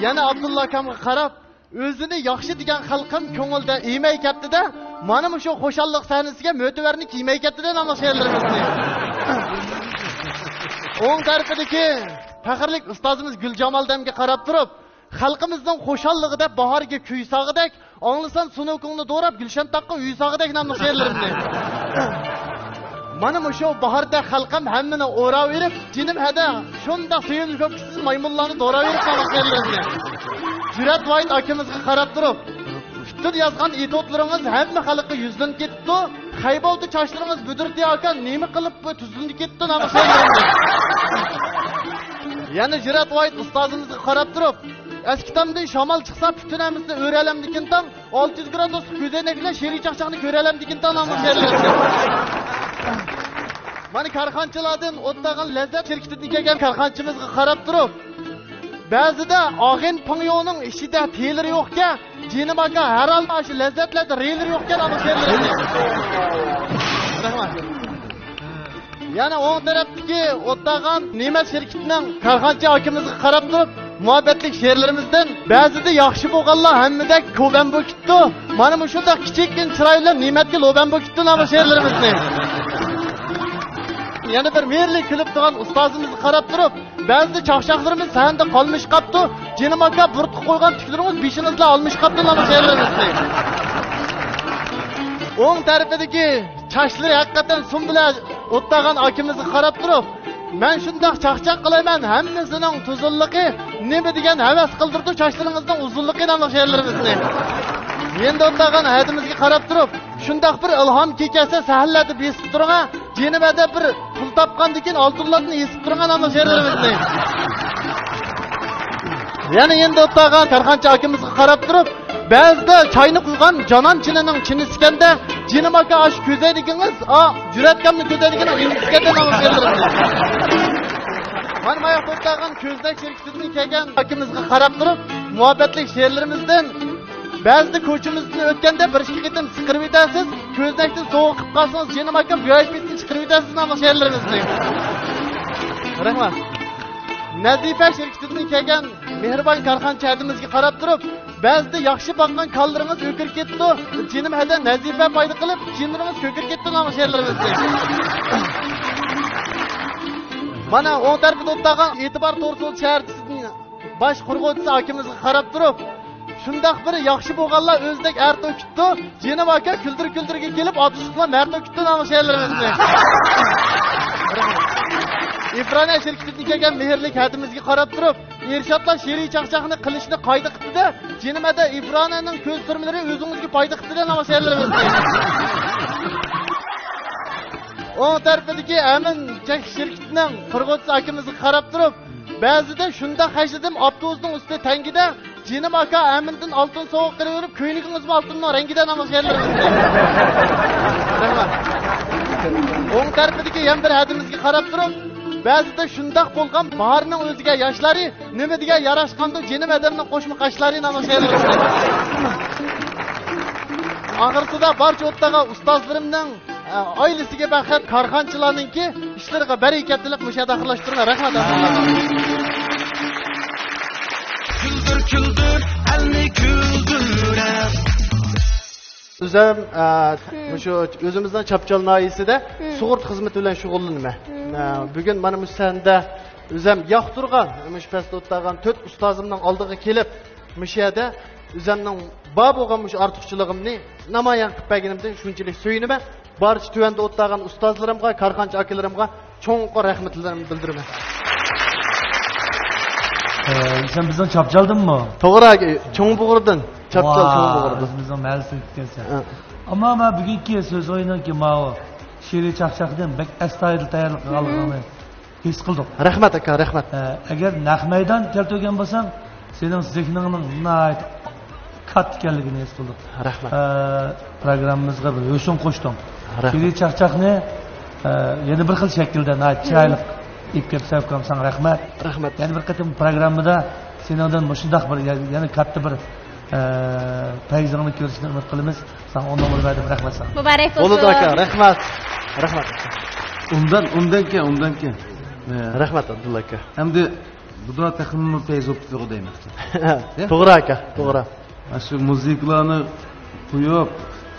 يەنە ئابدۇللا ئاكامغا قاراپ، ئۆزىنى ياخشى دېگەن خەلقىم كۆڭۈلدە ئىيمەي كەپتىدە، مانا مۇشۇ خۇشاللىق سەھنىسىگە مۆتىۋەرنى كىيمەي كەپتىدە، ناملىق شېئىرلىرىمىزنى. ئوڭ تەرىپىدىكى پەخىرلىك ئۇستازىمىز گۈلجامال دەمگە قاراپ تۇرۇپ، خەلقىمىزنىڭ خۇشاللىقىدا باھارغا كۈي سالغۇدەك، ئاڭلىسام سۇنۇكۇڭنى دوراپ، گۈلشەن تاغقا ئۆي سالغۇدەك ناملىق شېئىرلىرىمنى. مانا مۇشۇ باھاردەك خەلقىم ھەممىنى ئوراۋېرىپ، جېنىم ھەدە شۇنداق سۆيۈملۈك ئۆپكىسىز مايمۇنلارنى دوراۋېرىپ ماڭا شېئىرلىرىمنى. جۈرئەت ۋاھىت ئاكىمىزغا قاراپ تۇرۇپ، پۈتۈن يازغان ئېتيۇدلىرىڭىز ھەممە خەلققە يۈزلىنىپ كېتىپتۇ. خەيباۋۇدى چاچلىرىڭىز بۈدۈرتى ئاكا نېمە قىلىپ بۇ تۈزلىنىپ كېتىپتۇ ناملىق شېئىرلىرىمنى. يەنە جۈرئەت ۋاھىت ئۇستازىمىزغا قاراپ تۇرۇپ، ئەسكى تامدىن شامال چىقسا پۈتۈن ھەممىسىنى ئۆرەلەمدىكىنتاڭ، ئالتە يۈز گرادۇسلۇق كۆزەينەك بىلەن شېرىن چاقچاقنى كۆرەلەمدىكىنتاڭ ناملىق شېئىرلىرىمنى. مانا كارخانىچىلاردىن ئوتتاغان لەززەت شىركىتىدىن كەلگەن كارخانىچىمىزغا قاراپ تۇرۇپ، بەزىدە ئاغىن پىڭيونىڭ ئىچىدە تېلىرى يوقكەن، جېنىم ئاكا، ھەر ھالدا شۇ لەززەتلەردە رېلىرى يوقكەن ئانا شېئىرلىرىمنى. يەنە ئوڭ تەرەپتىكى ئولتۇرغان نېمەت شىركىتىنىڭ كارخانىچى ئاكىمىزغا قاراپ تۇرۇپ، مۇھەببەتلىك شېئىرلىرىمىزدىن، بەزىدە ياخشى بولغانلار ھەممىدەك كوبەن بولۇپ كېتىپتۇ. مانا مۇشۇنداق كىچىككىنە چىراي بىلەن نېمەتكە لوبەن بولۇپ كېتىپتۇ، ناملىق شېئىرلىرىمىزنى. يەنە بىر مېھىرلىك كۈلۈپ تۇرغان ئۇستازىمىزغا قاراپ تۇرۇپ، بەزىدە چاقچاقلىرىمىز سەھنىدە قالمىشىپ قاپتۇ. جېنىم ئاكا، بۇرۇتقا قويغان تۈكلىرىڭىز بېشىڭىزدا ئالمىشىپ قاپتۇ، ناملىق شېئىرلىرىمىزنى. ئوڭ تەرىپىدىكى چاچلىرى ھەقىقەتەن سۇم بىلەن ئولتۇرغان ئاكىمىزغا قاراپ تۇرۇپ، مەن شۇنداق چاقچاق قىلايمەن، ھەممىسىنىڭ تۇزۇنلۇقى نېمە دېگەن ھەۋەس قىلدۇرىدۇ، چاچلىرىڭىزنىڭ ئۇزۇنلۇقى، ناملىق شېئىرلىرىمىزنى. يېنىدا ئولتۇرغان ھەدىمىزگە قاراپ تۇرۇپ، شۇنداق بىر ئىلھام كېچەسى سەھنىلەردە بېسىپ تۇرۇڭا، جېنىم ھەدە بىر پۇل تاپقاندىن كېيىن ئالتۇنلاردىن ئېسىپ تۇرۇڭا، ناملىق شېئىرلىرىمىزنى. يەنە يېنىدا ئولتۇرغان كارخانىچى ئاكىمىزغا قاراپ تۇرۇپ، بەزىدە چاينى قۇيغان جانان چىنىنىڭ چىنىسىكەندە، جېنىم ئاكا، ئاشۇ كۆزەينىكىڭىز، ئا، جۈرئەتكەمنىڭ كۆزەينىكىنىڭ ئىنىسىكەندە، ناملىق شېئىرلىرىمنى. مانا ماياقتا ئولتۇرغان كۆزدەك شىركىتىدىن كەلگەن ئاكىمىزغا قاراپ تۇرۇپ، مۇھەببەتلىك شېئىرلىرىمىزدىن بەزىدە كوچىمىزدىن ئۆتكەندە بىر ئىككى قېتىم سىقىرىۋېتەرسىز، كۆزنەكتىن سوغۇق قىلىپ قالسىڭىز، جېنىم ئاكام ۋىئايپىدىن چىقىرىۋېتەرسىز، ناماز شەھەرلىرىمىزنى. رەھمەت. نەزىپە شىركىتىدىن كەلگەن مېھرىبان كارخانىچى ھەدىمىزگە قاراپ تۇرۇپ، بەزىدە ياخشى باققان كالىلىرىڭىز ئۆكۈرۈپ كېتىپتۇ، جېنىم ھەدە نەزىپە پايدا قىلىپ، جېنلىرىڭىز كۆكىرىپ كېتىپتۇ، ناماز شەھەرلىرىمىزنى. مانا ئوڭ تەرىپىدە ئولتۇرغان ئېتىبار تورسۇ شەھەرچىسىدىن باش قۇرغۇچىسى ئاكىمىزغا قاراپ تۇرۇپ، شۇنداق بىر ياخشى بولغانلار ئۆزىدەك ئەر توكۇتتى. جېنىم ئاكا كۈلدۈر كۈلدۈرگە كېلىپ، ئاتۇشلۇقلا مەر توكۇتتى، ناماز شەھەرلىرىمىزنى. ئىفرانە شىركىتىدىن كەلگەن مېھىرلىك ھەدىمىزگە قاراپ تۇرۇپ، ئىرشادلار شېرى چاقچاقنى قىلىشنى قايدا قىپتىدە، جېنىم ھەدە ئىفرانەنىڭ كۆز سۈرمىلىرى ئۆزىڭىزگە پايدا قىپتىدە، ناماز شەھەرلىرىمىزنى. ئوڭ تەرىپىدىكى ئەمىن چەك شىركىتىنىڭ قۇرغۇچىسى ئاكىمىزغا قاراپ تۇرۇپ، بەزىدە شۇنداق خەجلىدىم، ئاپتوبۇسنىڭ ئۈستى تەڭگىدە، جېنىم ئاكا ئەمىندىن ئالتۇن سوغا قىلىۋېرىپ، كۆينىكىڭىزمۇ ئالتۇننىڭ رەڭگىدە، ناماز شەھەرلىرىمىزنى. رەھمەت. ئوڭ تەرىپىدىكى يەنە بىر ھەدىمىزگە قاراپ تۇرۇپ، بەزىدە شۇنداق بولغان باھارنىڭ ئۆزىگە ياشلارى، نېمە دېگەن ياراشقاندۇ جېنىم ئادەمنىڭ قوشما قاشلىرى، ناماز شەھەرلىرىمىزنى. ئاخىرسىدا بارچە ئوتتاغا ئۇستازلىرىمنىڭ، ئە، ئائىلىسىگە بەخت، كارخانىچىلارنىڭكى ئىشلىرىغا بەرىكەت تىلەپ مۇشۇ يەردە ئاخىرلاشتۇرىمەن. رەھمەت. كۈلدۈر، كۈلدۈر، ئەلنى كۈلدۈرەر. ئۆزۈم، ئە، مم. مۇشۇ ئۆزىمىزنىڭ چاپچال ناھىيەسىدە مم. سۇغۇرتا خىزمىتى بىلەن شۇغۇللىنىمەن. مم. ئە، بۈگۈن مانا مۇشۇ سەھنىدە ئۆزۈم ياقتۇرغان، مۇشۇ پەستە ئولتۇرغان تۆت ئۇستازىمنىڭ ئالدىغا كېلىپ، مۇشۇ يەردە ئۆزۈمنىڭ بار بولغان مۇشۇ ئارتۇقچىلىقىمنى نامايان قىلىپ بەرگىنىمدىن شۇنچىلىك سۆيۈنىمەن. بارچە تۆۋەندە ئولتۇرغان ئۇستازلىرىمغا، كارخانىچى ئاكىلىرىمغا چوڭقۇر رەھمەتلىرىمنى بىلدۈرىمەن. ئە، سەن بىزنىڭ چاپچالدىنمۇ؟ توغرا، ئاكا، چوڭ بۇغرىدىن. چاپچال ۋا، چوڭ بۇغرىدىن. ئۆزىمىزنىڭ مەھەللىسىدىن كەلسەن. ھە. ئەمما مەن بۈگۈنكى سۆز ئويۇنىڭكى ماۋۇ شېرى چاقچاقتىن بەك ئەستايىدىل تەييارلىق قىلغانلىقىڭنى ھېس قىلدۇق. رەھمەت، ئاكا، رەھمەت. ئە، ئەگەر نەق مەيدان كەلتۈرگەن بولساڭ، سېنىڭ زېھنىڭنىڭ ناھايىتى كاتتا ئىكەنلىكىنى ھېس قىلدۇق. رەھمەت. ئە، پروگراممىمىزغا بىر ھۆسن قوشتۇڭ. رەھمەت. شېرى چاقچاقنى، ئە، يەنە بىر خىل شەكىلدە ناھايىتى چىرايلىق ئېلىپ كەپسەن ئۇكام، ساڭا رەھمەت. رەھمەت. يەنە بىر قېتىم پروگراممىدا سېنىڭدىن مۇشۇنداق بىر يە-، يەنە كاتتا بىر، ئە، پەيزىڭنى كۆرۈشنى ئۈمىد قىلىمىز. ساڭا ئون نومۇر بەردىم، رەھمەت ساڭا. مۇبارەك بولسۇن. بولىدۇ ئاكا، رەھمەت. رەھمەت. ئۇندىن، ئۇندىن كېيىن، ئۇندىن كېيىن. ئە. رەھمەت، ئابدۇللا ئاكا. ئەمدى بۇدا تېخىمۇ پەيز بوپتۇ دەيمەن. توغرا ئاكا، توغرا. مانا شۇ مۇزىكىلارنى قويۇپ،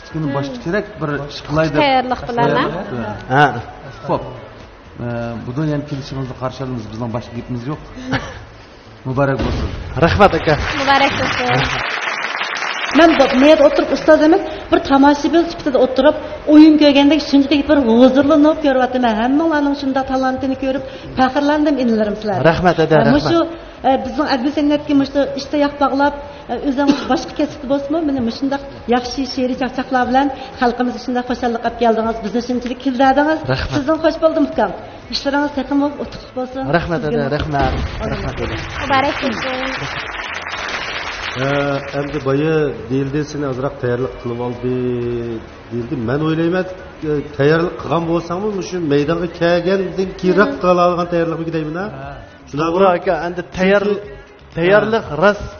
كىچىككىنە باشقىچىراق بىر ئىش قىلاي دەپ. تەييارلىق بىلەن، ھە؟ ھە. خوپ. ئە، بۇدا يەنە كېلىشىڭىزنى قارشى ئالىمىز، بىزنىڭ باشقا گېپىمىز يوق. مۇبارەك بولسۇن. رەھمەت، ئاكا. مۇبارەك بولسۇن. مەن بۇ، بۇ يەردە ئولتۇرۇپ ئۇستاز ئەمەس، بىر تاماشىبىن سۈپىتىدە ئولتۇرۇپ، ئويۇن كۆرگەندەك شۇنچىلىك بىر ھۇزۇرلىنىپ كۆرۈۋاتىمەن. ھەممىڭلارنىڭ شۇنداق تالانتىنى كۆرۈپ پەخىرلەندىم، ئىنىلىرىم سىلەر. رەھمەت، ئەدە، ھە، رەھمەت. مۇشۇ، ئە، بىزنىڭ ئەدىل سەنئەتكە مۇشۇ ئىشتىياق باغلاپ، ئە، ئۆزىڭىز باشقا كەسىپتە بولسىمۇ، مانا مۇشۇنداق ياخشى شېئىرىي چاقچاقلار بىلەن خەلقىمىزگە شۇنداق خۇشاللىق ئەپ كەلدىڭىز. بىزنى شۇنچىلىك كۈلدۈردىڭىز. رەھمەت. سىزدىن خوش بولدۇم، ئۇكام. ئىشلىرىڭىز تېخىمۇ ئۇتۇقلۇق بولسۇن. رەھمەت، سىزگىمۇ. ئەدە، رەھمەت. رەھمەت، ئەدە. مۇبارەك بولسۇن. ئە، ئەمدى بايا دېيىلدى، سېنى ئازراق تەييارلىق قىلىۋالدى دېيىلدى. مەن ئويلايمەن، ئە، تەييارلىق قىلغان بولساڭمۇ، مۇشۇ مەيدانغا كەلگەندىن كېيىنراق قىلالايدىغان تەييارلىقمىكىن دەيمەن، ھە؟ ھە. شۇنداقمۇ؟ توغرا، ئاكا، ئەمدى تەييار-، چۈنكى، تەييارلىق، ھە، راست.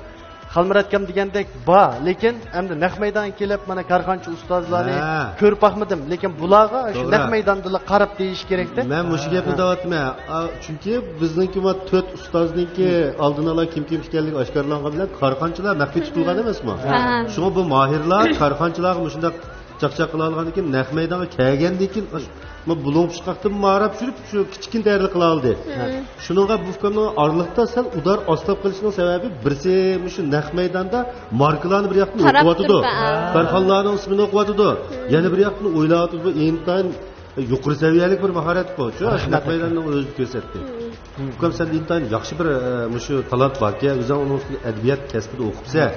خالمۇرات ئاكام دېگەندەك بار، لېكىن ئەمدى نەق مەيدانغا كېلىپ، مانا كارخانىچى ئۇستازلارنى، ھە، كۆرۈپ باقمىدىم، لېكىن بۇلارغا شۇ، توغرا، نەق مەيداندىلا قاراپ دېيىش كېرەكتە. مەن مۇشۇ گەپنى، ھە، دەۋاتىمەن. ئا، چۈنكى بىزنىڭكى ما تۆت ئۇستازنىڭكى، ھە، ئالدىن ئالا كىم كىم ئىكەنلىكى ئاشكارىلانغان بىلەن كارخانىچىلار مەخپىي تۇتۇلغان ئەمەسمۇ؟ ھە. شۇڭا بۇ ماھىرلار كارخانىچىلارغا مۇشۇنداق چاقچاق قىلالىغاندىن كېيىن، نەق مەيدانغا كەلگەندىن كېيىن، ئاشۇ ما بۇلۇڭ پۇچقاقتىن ماراپ يۈرۈپ، شۇ كىچىككىنە تەييارلىق قىلالايدۇ. ھە. شۇنىڭغا بۇ ئۇكامنىڭ ئارىلىقتا سەل ئۇدار ئاستاپ قېلىشىنىڭ سەۋەبى بىرسى، مۇشۇ نەق مەيداندا ماركىلارنى بىر ياقتىن قاراپ ئوقۇۋاتىدۇ. تۇرۇپ، ھە. كارخانىلارنىڭ ئىسمىنى ئوقۇۋاتىدۇ. ھە. يەنە بىر ياقتىن ئويلاۋاتىدۇ. بۇ ئىنتايىن يۇقىرى سەۋىيەلىك بىر ماھارەت بۇ. شۇ رەھمەت، نەق مەيداننىڭ ئۆزى كۆرسەتتى. ھە. ئۇكام، سەندە ئىنتايىن ياخشى بىر، ئە، مۇشۇ تالانت باركەن. ئۆزۈڭ ئۇنىڭ ئۈستىدە ئەدەبىيات كەسپىدە ئوقۇپسەن.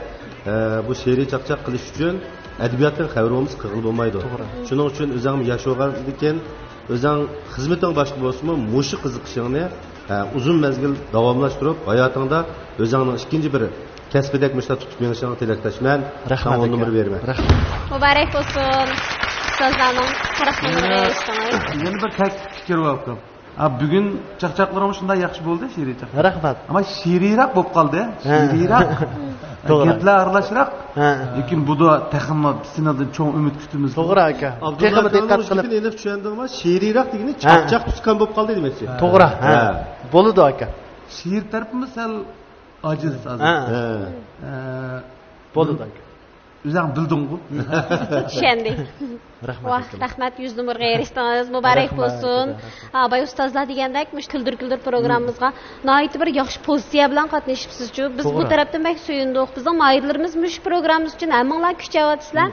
ئە، بۇ شېئىرىي چاقچاق قىلىش ئۈچۈن ئەدەبىياتتىن خەۋىرى بولمىسا قىلغىلى بولمايدۇ. توغرا. شۇنىڭ ئۈچۈن ئۆزۈڭمۇ ياش بولغاندىكىن، ئۆزۈڭ خىزمىتىڭ باشقا بولسىمۇ، مۇشۇ قىزىقىشىڭنى، ئە، ئۇزۇن مەزگىل داۋاملاشتۇرۇپ، ھاياتىڭدا ئۆزۈڭنىڭ ئىككىنچى بىر كەسپىدەك مۇشۇنداق تۇتۇپ مېڭىشىڭغا تىلەكداشمەن. رەھمەت، ساڭا ئون ئاكا. نومۇر بېرىمەن. رەھمەت. مۇبارەك بولسۇن. ئۇستازلارنىڭ قىرىق نومۇرىغا ئېرىشتىڭىز. يەنە بىر تەكلىپ پىكىر بار ئۇكام. ھە، بۈگۈن چاقچاقلىرىڭ شۇنداق ياخشى بولدى، شېئىرىي چاقچاق. رەھمەت. ئەمما شېئىرىيراق بولۇپ قالدى. ھە. شېئىرىيراق. توغرا. گەپلەر ئارىلاشراق. ھە. لېكىن بۇدا تېخىمۇ سېنىڭدىن چوڭ ئۈمىد كۈتىمىز. توغرا، ئاكا. ئابدۇللا تېخىمۇ دىققەت قىلىپ. گېپىنى ئېنىق چۈشەندىڭمۇ؟ شېئىرىيراق دېگىنى ھە. چاقچاق تۇتقان بولۇپ قالدى دېمەكچى. توغرا. ھە. ھە. بولىدۇ، ئاكا. شېئىر تەرىپىمۇ سەل ئاجىز ھازىر. ھە. ھە. ئە، بولىدۇ، ئاكا. ئۆزۈڭ بىلدىڭغۇ؟ چۈشەندى. رەھمەت، ۋاھ، ئاكا. رەھمەت، يۈز نومۇرغا ئېرىشتىڭىز، مۇبارەك رەھمەت، بولسۇن. رەھمەت. ئا، باي ئۇستازلار دېگەندەك، مۇشۇ كۈلدۈر كۈلدۈر پروگراممىمىزغا ناھايىتى بىر ياخشى پوزىتسىيە بىلەن قاتنىشىپسىزچۇ. بىز بۇ توغرا. تەرەپتىن بەك سۆيۈندۇق. بىزنىڭ ماھىرلىرىمىز مۇشۇ پروگراممىمىز ئۈچۈن ھەممىڭلار كۈچەۋاتىسىلەر.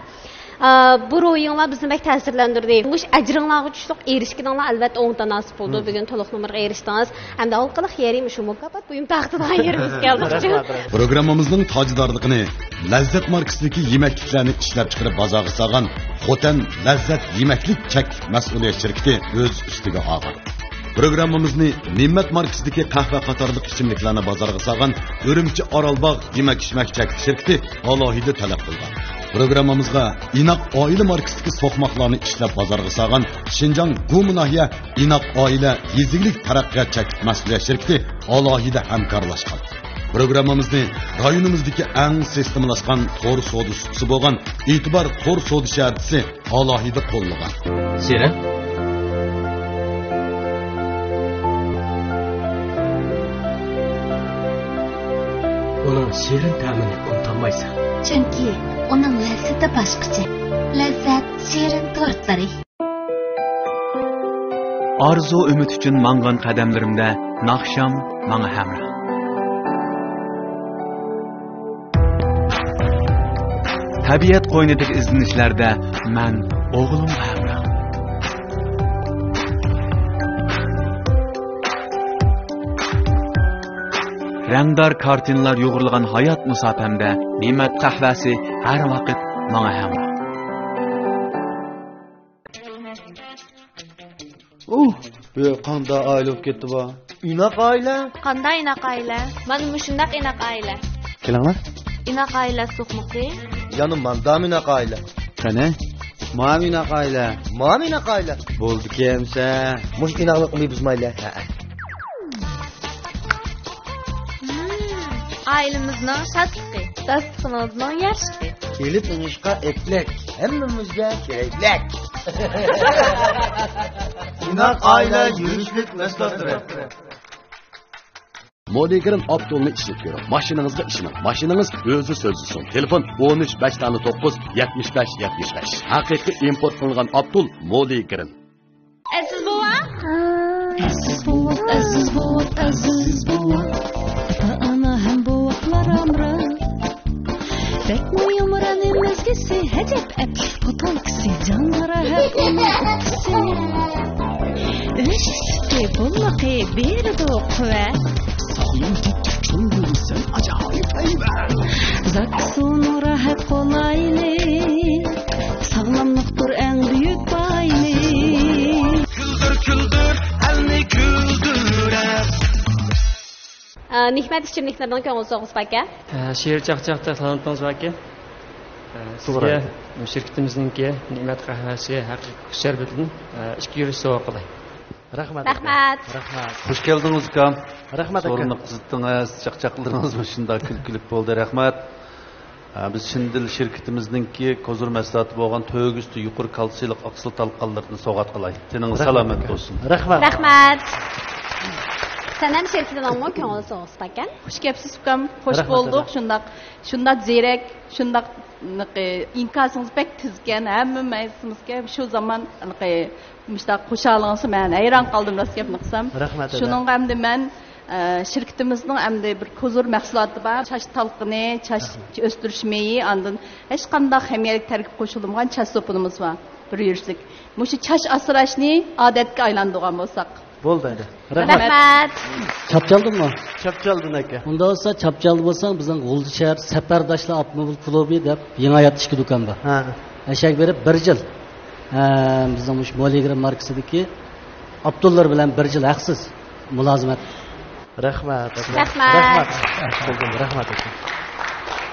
ئا، بۇ روھىڭلار بىزنى بەك تەسىرلەندۈردى. مۇشۇ ئەجرىڭلارغا چۈشلۈق ئېرىشكىنىڭلار ئەلۋەتتە ئوڭ تاناسىپ بولىدۇ. بۈگۈن تولۇق نومۇرغا ئېرىشتىڭىز. ھەمدە ھالقىلىق يېرى مۇشۇ مۇكاپات بۇيۇم تاختىدا يېرىمىزگە ئالدۇقچۇ. رەھمەت، رەھمەت. پروگراممىمىزنىڭ تاجدارلىقىنى لەززەت ماركىسىدىكى يېمەكلىكلەرنى ئىشلەپچىقىرىپ بازارغا سالغان خوتەن لەززەت يېمەكلىك چەكلىك مەسئۇلىيەت شىركىتى ئۆز ئۈستىگە ئالغان. پروگراممىمىزنى نېمەت ماركىسىدىكى قەھۋە قاتارلىق ئىچىملىكلەرنى بازارغا سالغان ئۈرۈمچى ئارالباغ يېمەك-ئىچمەك چەكلىك شىركىتى ئالاھىدە تەلەپ قىلغان. پروگراممىمىزغا ئىناق ئائىلە ماركىسىدىكى سوقماقلارنى ئىشلەپ بازارغا سالغان شىنجاڭ گۇما ناھىيە ئىناق ئائىلە يېزا ئىگىلىك تەرەققىيات چەكلىك مەسئۇلىيەت شىركىتى ئالاھىدە ھەمكارلاشقان. پروگراممىمىزنى رايونىمىزدىكى ئەڭ سىستېمىلاشقان تور سودا سۇپىسى بولغان ئېتىبار تور سودا شەھەرچىسى ئالاھىدە قوللىغان. شېرىن. ئۇنىڭ شېرىن تەمىنى ئۇنتالمايسەن. چۈنكى ئۇنىڭ لەززىتى باشقىچە. لەززەت شېرىن تورتلىرى. ئارزۇ ئۈمىد ئۈچۈن ماڭغان قەدەملىرىمدە ناخشام ماڭا ھەمراھ. تەبىئەت قوينىدىكى ئىزدىنىشلەردە مەن ئوغلۇمغا ھەمراھ. رەڭدار كارتىنىلار يۇغۇرۇلغان ھايات مۇساپەمدە نېمەت قەھۋەسى ھەر ۋاقىت ماڭا ھەمراھ. ئۇھ، بۇ قانداق ئائىلە بولۇپ كەتتى بۇ؟ ئىناق ئائىلە. قانداق ئىناق ئائىلە؟ مانا مۇشۇنداق ئىناق ئائىلە. كېلىڭلار. ئىناق ئائىلە سوقمىقى. يەنە ماندامۇ ئىناق ئائىلە؟ قېنى؟ مامۇ ئىناق ئائىلە. مامۇ ئىناق ئائىلە. بولدىكى ئەمسە. مۇشۇ ئىناقلىقنى بۇزمايلى. ھە. ئائىلىمىزنىڭ شادلىقى، داستىخىنىمىزنىڭ يارىشلىقى. كېلىپ ئېڭىشقا ئەپلەك، ھەممىمىزگە كېرەكلىك. ئىناق ئائىلە يۈرۈشلۈك مەھسۇلاتلىرى. مولىگرىن ئاپتولنى ئىشلىتىپ كۆرۈڭ. ماشىنىڭىزغا ئىشىنىڭ. ماشىنىڭىز ئۆزى سۆزلىسۇن. تېلېفون: ئون ئۈچ، بەش دانە توققۇز، يەتمىش بەش، يەتمىش بەش. ھەقىقىي ئىمپورت قىلىنغان ئاپتول مولىگرىن. ئەزىز بوۋا. ئەزىز بوۋاق، ئەزىز بوۋاق، ئەزىز بوۋاق. ئاتا-ئانا ھەم بوۋاقلار ئامراق. بەكمۇ يۇمران مەزگىسى، ھەجەپ ئەپلىك پوتولكىسى، جانغا راھەت ئۇنىڭ ئۇكىسى. ئۆش سۈتى بولمىقى بېرىدۇ قۇۋۋەت. ساغلام تېتىك چوڭ بولىسەن، ئاجايىپ ھەيۋەت. زاكسۇنىڭ راھەت قولايلىق، ساغلاملىقتۇر ئەڭ بۈيۈك بايلىق. كۈلدۈر، كۈلدۈر، ئەلنى كۈلدۈرەر. ئە، نېمەت ئىچىملىكلىرىنىڭ كۆڭۈل سوۋغىسى باركەن. ئە، شېئىر چاقچاقتا تالانتىڭىز باركەن. ئە، توغرا سىزگە ئايتىڭ. شىركىتىمىزنىڭكى نېمەت قەھۋەسى ھەقىقىي قۇش شەربىتىدىن، ئە، ئىككى يۈرۈش سوۋغا قىلاي. رەھمەت. رەھمەت. رەھمەت. خۇش كەلدىڭىز، ئۇكام. رەھمەت، ئاكا. سورۇننى قىزىتتىڭىز، چاقچاقلىرىڭىزمۇ شۇنداق كۈلكىلىك بولدى. رەھمەت. ھە، بىز چىندىل شىركىتىمىزنىڭكى كوزۇر مەھسۇلاتى بولغان تۆگە سۈتى يۇقىرى كالتسىيلىق ئاقسىل تالقانلىرىدىن سوۋغات قىلاي. تېنىڭىز سالامەت بولسۇن. رەھمەت. رەھمەت. سەنەم شىركىتىنىڭمۇ كۆڭۈل سوۋغىسى باركەن. خۇش كەپسىز، ئۇكام. خۇش بولدۇق. شۇنداق، شۇنداق زېرەك، شۇنداق، ئىنكاسىڭىز بەك تېزكەن. ھەممە مەيسىمىزگە شۇ زامان مۇشۇنداق خۇشالىڭىزغا مەن ھەيران قالدىم، راست گەپنى قىلسام. رەھمەت، شۇنىڭغا ئەمدى مەن، ئە، شىركىتىمىزنىڭ ئەمدى بىر كوزۇر مەھسۇلاتى بار. چاچ تالقىنى، چاچ ئۆستۈرۈش مېيى، ئاندىن ھېچقانداق خىمىيەلىك تەركىب قوشۇلمىغان چاچ سوپۇنىمىز بار. بىر يۈرۈشلۈك. مۇشۇ چاچ ئاسراشنى ئادەتكە ئايلاندۇرغان بولساق. بولدى ئەمدى. رەھمەت. رەھمەت. چاپچالدىمۇ؟ چاپچالدىن ئاكا. ئۇنداق بولسا، چاپچالدا بولساڭ، بىزنىڭ غۇلجا شەھەر سەپەرداشلار ئاپتوموبىل كۇلۇبى دەپ يېڭى ھايات ئىچكى دۇكان بار. ھە. ئەشەگە بېرىپ بىر يىل، ئە، بىزنىڭ مۇشۇ مولىگرىن ماركىسىدىكى ئاپتوللار بىلەن بىر يىل ھەقسىز مۇلازىمەت. رەھمەت. رەھمەت. رەھمەت. رەھمەت.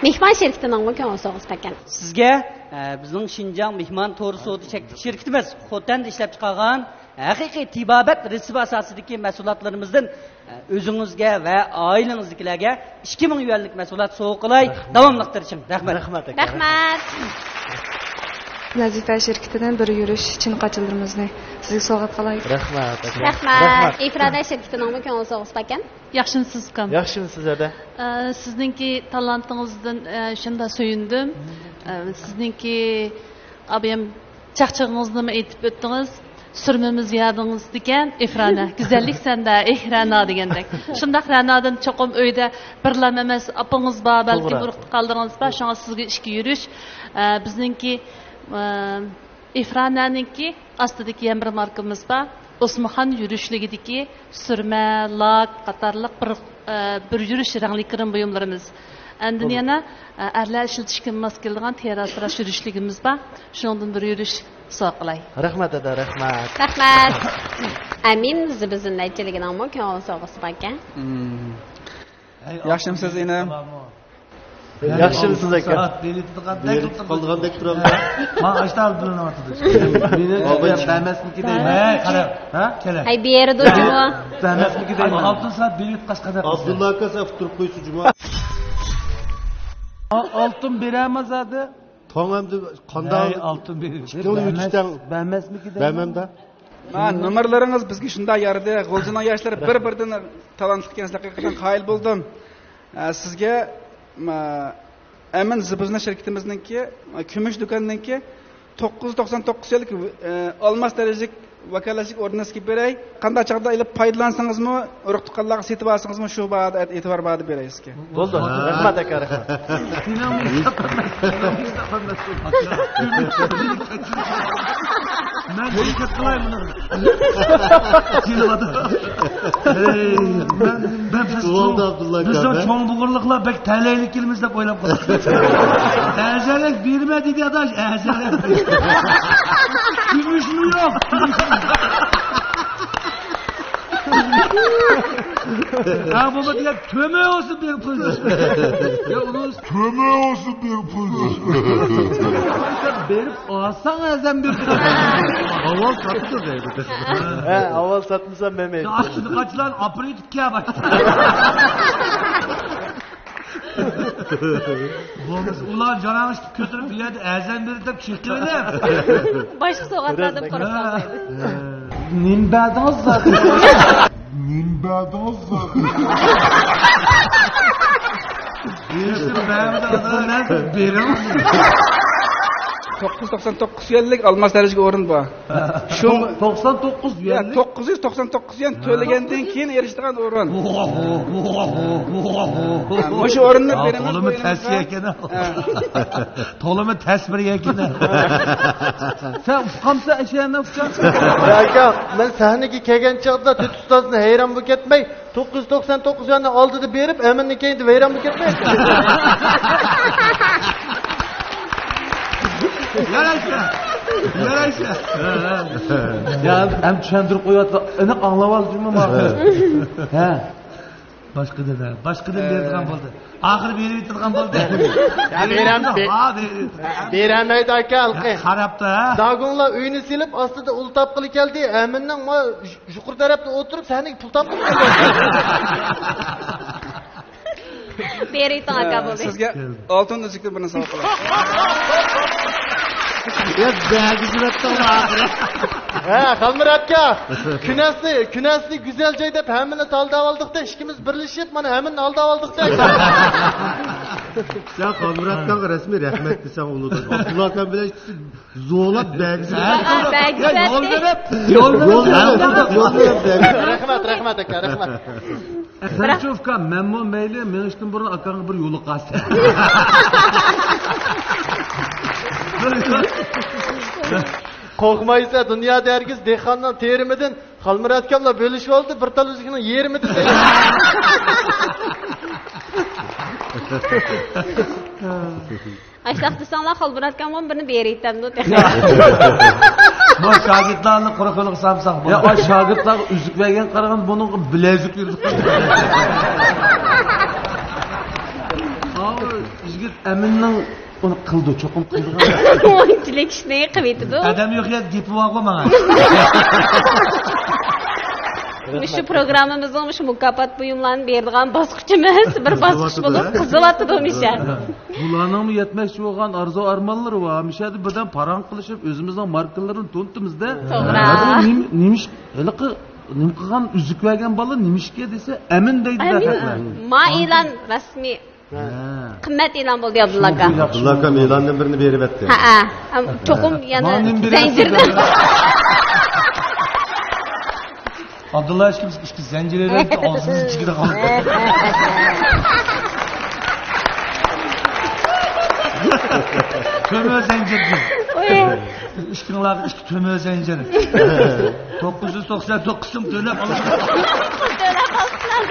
مېھمان شىركىتىنىڭمۇ كۆڭۈل سوۋغىسى باركەن. سىزگە، ئە، بىزنىڭ شىنجاڭ مېھمان تور سودا چەكلىك شىركىتىمىز خوتەندە ئىشلەپچىقارغان ھەقىقىي تېبابەت رېتسېپى ئاساسىدىكى مەھسۇلاتلىرىمىزدىن، ئە، ئۆزىڭىزگە ۋە ئائىلىڭىزدىكىلەرگە ئىككى مىڭ يۈەنلىك مەھسۇلات سوۋغا قىلاي. رەھمەت. داۋاملىق تىرىشىڭ. رەھمەت. رەھمەت ئاكا. رەھمەت. نەزىپە شىركىتىدىن بىر يۈرۈش چىن قاچىلىرىمىزنى سىزگە سوۋغات قىلاي. رەھمەت ئاكا. رەھمەت. رەھمەت. ئىفرادە شىركىتىنىڭمۇ كۆڭۈل سوۋغىسى باركەن. ياخشىمۇسىز ئۇكام؟ ياخشىمۇسىز ئەدە؟ ئە، سىزنىڭكى تالانتىڭىزدىن، ئە، شۇنداق سۆيۈندۈم. ئە، سىزنىڭكى ئابىيام چاقچىقىڭىزنىمۇ ئېيتىپ ئۆتتىڭىز. سۈرمىمىز يادىڭىزدىكەن، ئىفرانە. گۈزەللىك سەندە، ئېھ، رەنا دېگەندەك. شۇنداق رەنادىن چوقۇم ئۆيدە بىرلام ئەمەس، ئاپىڭىز بار، بەلكىم توغرا. ئۇرۇق تۇغقانلىرىڭىز بار. شۇڭا سىزگە ئىككى يۈرۈش. ئە، بىزنىڭكى، ئە، ئىفرانەنىڭكى ئاستىدىكى يەنە بىر ماركىمىز بار. ئوسمىخان يۈرۈشلۈكىدىكى سۈرمە، لاك قاتارلىق بىر، ئە، بىر يۈرۈش رەڭلىك گىرىم بۇيۇملىرىمىز. ئاندىن بولدى. يەنە، ئە، ئەرلەر ئىشلىتىشكە ماس كېلىدىغان تېرە ئاسراش يۈرۈشلۈكىمىز بار. شۇنىڭدىن بىر يۈرۈش سوۋغا قىلاي. رەھمەت ئەدە، رەھمەت. رەھمەت. ئەمىن زىبىزىننەيچىلىكىنىڭمۇ كۆڭۈل سوۋغىسى باركەن. مم. ياخشىمسىز، ئىنىم؟ ياخشىمسىز، ئاكا؟ سائەت بېلىتىدىغان دەك بېلىتىدىغاندەك تۇرامدۇ؟ ھا، ئاشتا ئالدىن ئاتىدۇ. مېنى بەرمەسمىكى دەيمەن. ھەي، قارا. ھە؟ كېلە. ھەي، بېرىدۇ جۇمۇ. بەرمەسمىكى دەيمەن. ئالتە سائەت بېلىت قاچقا دەپ. ئابدۇللا ئاكا، سەن ئۇتتۇرۇپ قويسا جۇمۇ. ئالتۇن بېرەمە زادى. توڭ ئەمدى قانداق؟ ھەي، ئالتۇن بېرىپ. ئىككىڭلار بەرمەس-، يۈتۈشتەڭ. بەرمەسمىكى دەيمەن. بەرمەمدە. ما، نومۇرلىرىڭىز بىزگە شۇنداق يارىدى. غۇلجىنىڭ ياشلىرى بىر-بىرىدىن تالانتلىق ئىكەنسىز، ھەقىقەتەن قايىل بولدۇم. ئە، سىزگە، ما، ئەمىن زىبىزنە شىركىتىمىزنىڭكى، ما، كۈمۈش دۇكاننىڭكى توققۇز يۈز توقسان توققۇز يۈەنلىك، ئە، ئالماس دەرىجىلىك ۋاكالەتچىلىك ئورنىنى سىزگە بېرەي. قانداق چاغدا ئېلىپ پايدىلانسىڭىزمۇ، ئۇرۇق تۇغقانلارغا سېتىۋالسىڭىزمۇ، شۇ باھادا ئېتىبار باھادا بېرەي سىزگە. بولدى. رەھمەت ئاكا، رەھمەت. مەن ھەرىكەت قىلاي بۇنى. كېلىۋاتىدۇ. ھەي، مەن، مەن بىز چوڭ، بىز چوڭ بۇغۇرلۇقلار بەك تەلەيلىك كېلىمىز دەپ ئويلاپ قالدىم. ئەزەلەك بېرىمەن دېدى ئاداش، ئەزەلەك. كۈمۈشمۇ يوق. ھە، بولما دېگەن، تۆمە بولسۇن بېرىپ قويدى. يا، ئۇنىڭ تۆمە بولسۇن بېرىپ قويدى. بېرىپ ئالساڭ ئەزەم بېرىپ. ئاۋۋال ساتىدۇ دەيدۇ. ھە، ئاۋۋال ساتمىسام مەن ئېيتتىم. قاچىلار ئاپىرىپ كەل باشتا. بولمىسا ئۇلار جاراڭ ئىشتىپ كۆتۈرۈپ بۇ يەردە ئەزەم بېرىپ دەپ چېقىۋېلىپ. باشقا سوغاتلاردىن قورقمايدۇ. نېمە بەردىڭىز زادى؟ نېمە بەردىڭىز زادى؟ بېرىڭ. توققۇز يۈز توقسان توققۇز يۈەنلىك ئالماس دەرىجىلىك ئورۇن بار. شۇ توقسان توققۇز يۈەنلىك؟ توققۇز يۈز توقسان توققۇز يۈەن تۆلىگەندىن كېيىن ئېرىشىدىغان ئورۇن. مۇشۇ ئورۇننى بېرىمىز. تولىمۇ تەس ئىكەن. تولىمۇ تەس بىر ئىكەن. سەن ئۇقامسەن ئەشەنى ئۇقچان. ئاكا، مەن سەھنىگە كەلگەن چاغدا تۆت ئۇستازنى ھەيران بولۇپ كەتمەي، توققۇز يۈز توقسان توققۇز يۈەننى ئالدىدا بېرىپ، ئەمىننى كەينىدە ۋەيران بولۇپ كەتمەي. يارايسە، يارايسە. يا، ھەم چۈشەندۈرۈپ قويۇۋاتىدۇ. ئېنىق ئاڭلاۋالدىمۇ ماقۇل؟ ھە. باشقىدىن، ھە. باشقىدىن بېرىدىغان بولدى. ئاخىرى بېرىۋېتىدىغان بولدى. يا، بېرەم، بېرەم. بېرەلمەيدۇ ئاكا، ھېلىقى. قاراپتۇ، ھە؟ داگۇڭلار ئۆينى سېلىپ، ئاستىدا ئۇل تاپقىلى كەلدى. ئەمىننىڭ ما يۇقىرى تەرەپتە ئولتۇرۇپ سەھنىگە پۇل تاپقىلى كەلدى. بېرىۋېتىڭ ئاكا، بولدى. سىزگە ئالتۇن ئۈزۈكتىن بىرنى سوۋغا قىلاي. يا، بەگىزىۋەتتىڭ ئاخىرى. ھە، خالمۇرات ئاكا، كۈنەسنى، كۈنەسنى گۈزەل جاي دەپ ھەممىنى ئالداۋالدۇق دە، ئىككىمىز بىرلىشىپ مانا ھەممىنى ئالداۋالدۇق دە. سەن خالمۇرات ئاكاغا رەسمىي رەھمەت دېسەڭ ئۇنىدىن. ئابدۇللا ئاكام بىلەن زورلاپ بەگىزىۋەتتىڭ. ھە، بەگىزىۋەتتىڭ. يا، يول بېرىپ، يول بېرىپ، يول بېرىپ، يول بېرىپ. رەھمەت، رەھمەت ئاكا، رەھمەت. سەنچۇ ئۇكام، مەنمۇ مەيلى، مېڭىشتىن بۇرۇن ئاكاڭغا بىر يولۇقاس. قورقمايسەن، دۇنيادا ھەرگىز دېھقاننىڭ تېرىمىدىن خالمۇرات ئاكاملا بۆلۈشۈۋالدى، بىر تال ئۈزۈكنىڭ يېرىمى دېسە. ئاشتاق دېسەڭلار، خالمۇرات ئاكامغا بىرنى بېرىۋېتەمدۇ تېخى. بۇ شاگىرتلارنى قۇرۇق يولغا سالمىساق بولىدۇ. يا، ئاي، شاگىرتلارغا ئۈزۈك بەرگەن قارىغان بۇنىڭغا بىلەزۈك يۈرىدۇ. يىگىت ئەمىننىڭ ئۇنى قىلدى، چوقۇم قىلدى. ئۇنچىلىك ئىشنى قىلىۋېتىدۇ. ئادەم يوق يەردە گېپى بارغۇ ماڭا. مۇشۇ پروگراممىمىزنىڭ مۇشۇ مۇكاپات بۇيۇملارنى بېرىدىغان باسقۇچىمىز بىر باسقۇچ بولۇپ قىزىۋاتىدۇ ھەمىشە. بۇلارنىڭمۇ يەتمەكچى بولغان ئارزۇ ئارمانلىرى بار. ھەمىشە بىردەم پاراڭ قىلىشىپ، ئۆزىمىزنىڭ ماركىلىرىنى تونۇتىمىز-دە. توغرا. ھە، بۇ نېمە، نېمە ئىش؟ ھېلىقى نېمە قىلغان، ئۈزۈك بەرگەن بالا نېمە ئىشكە دېسە، ئەمىن دەيدۇ ئەمىن. پەقەتلا. ما ئېلان رەسمىي. ھە. قىممەت ئېلان بولدى، ئابدۇللا ئاكا. ئابدۇللا ئاكام ئېلاندىن بىرنى بېرىۋەتتى. ھەئە. ئەم، چوقۇم يەنە ماڭا نېمە بېرىۋەتسىز؟ زەنجىردىن. ئابدۇللا ئىككىمىز ئىككى زەنجىر بېرىۋەتتى، ئاغزىمىز جىگدە قالدى. تۆمۈر زەنجىردىن. ئوي. ئىككىڭلارغا ئىككى تۆمۈر زەنجىر. توققۇز يۈز توقسان توققۇز سوم تۆلەپ ئالىمىز. تۆلەپ ئالسىڭلار.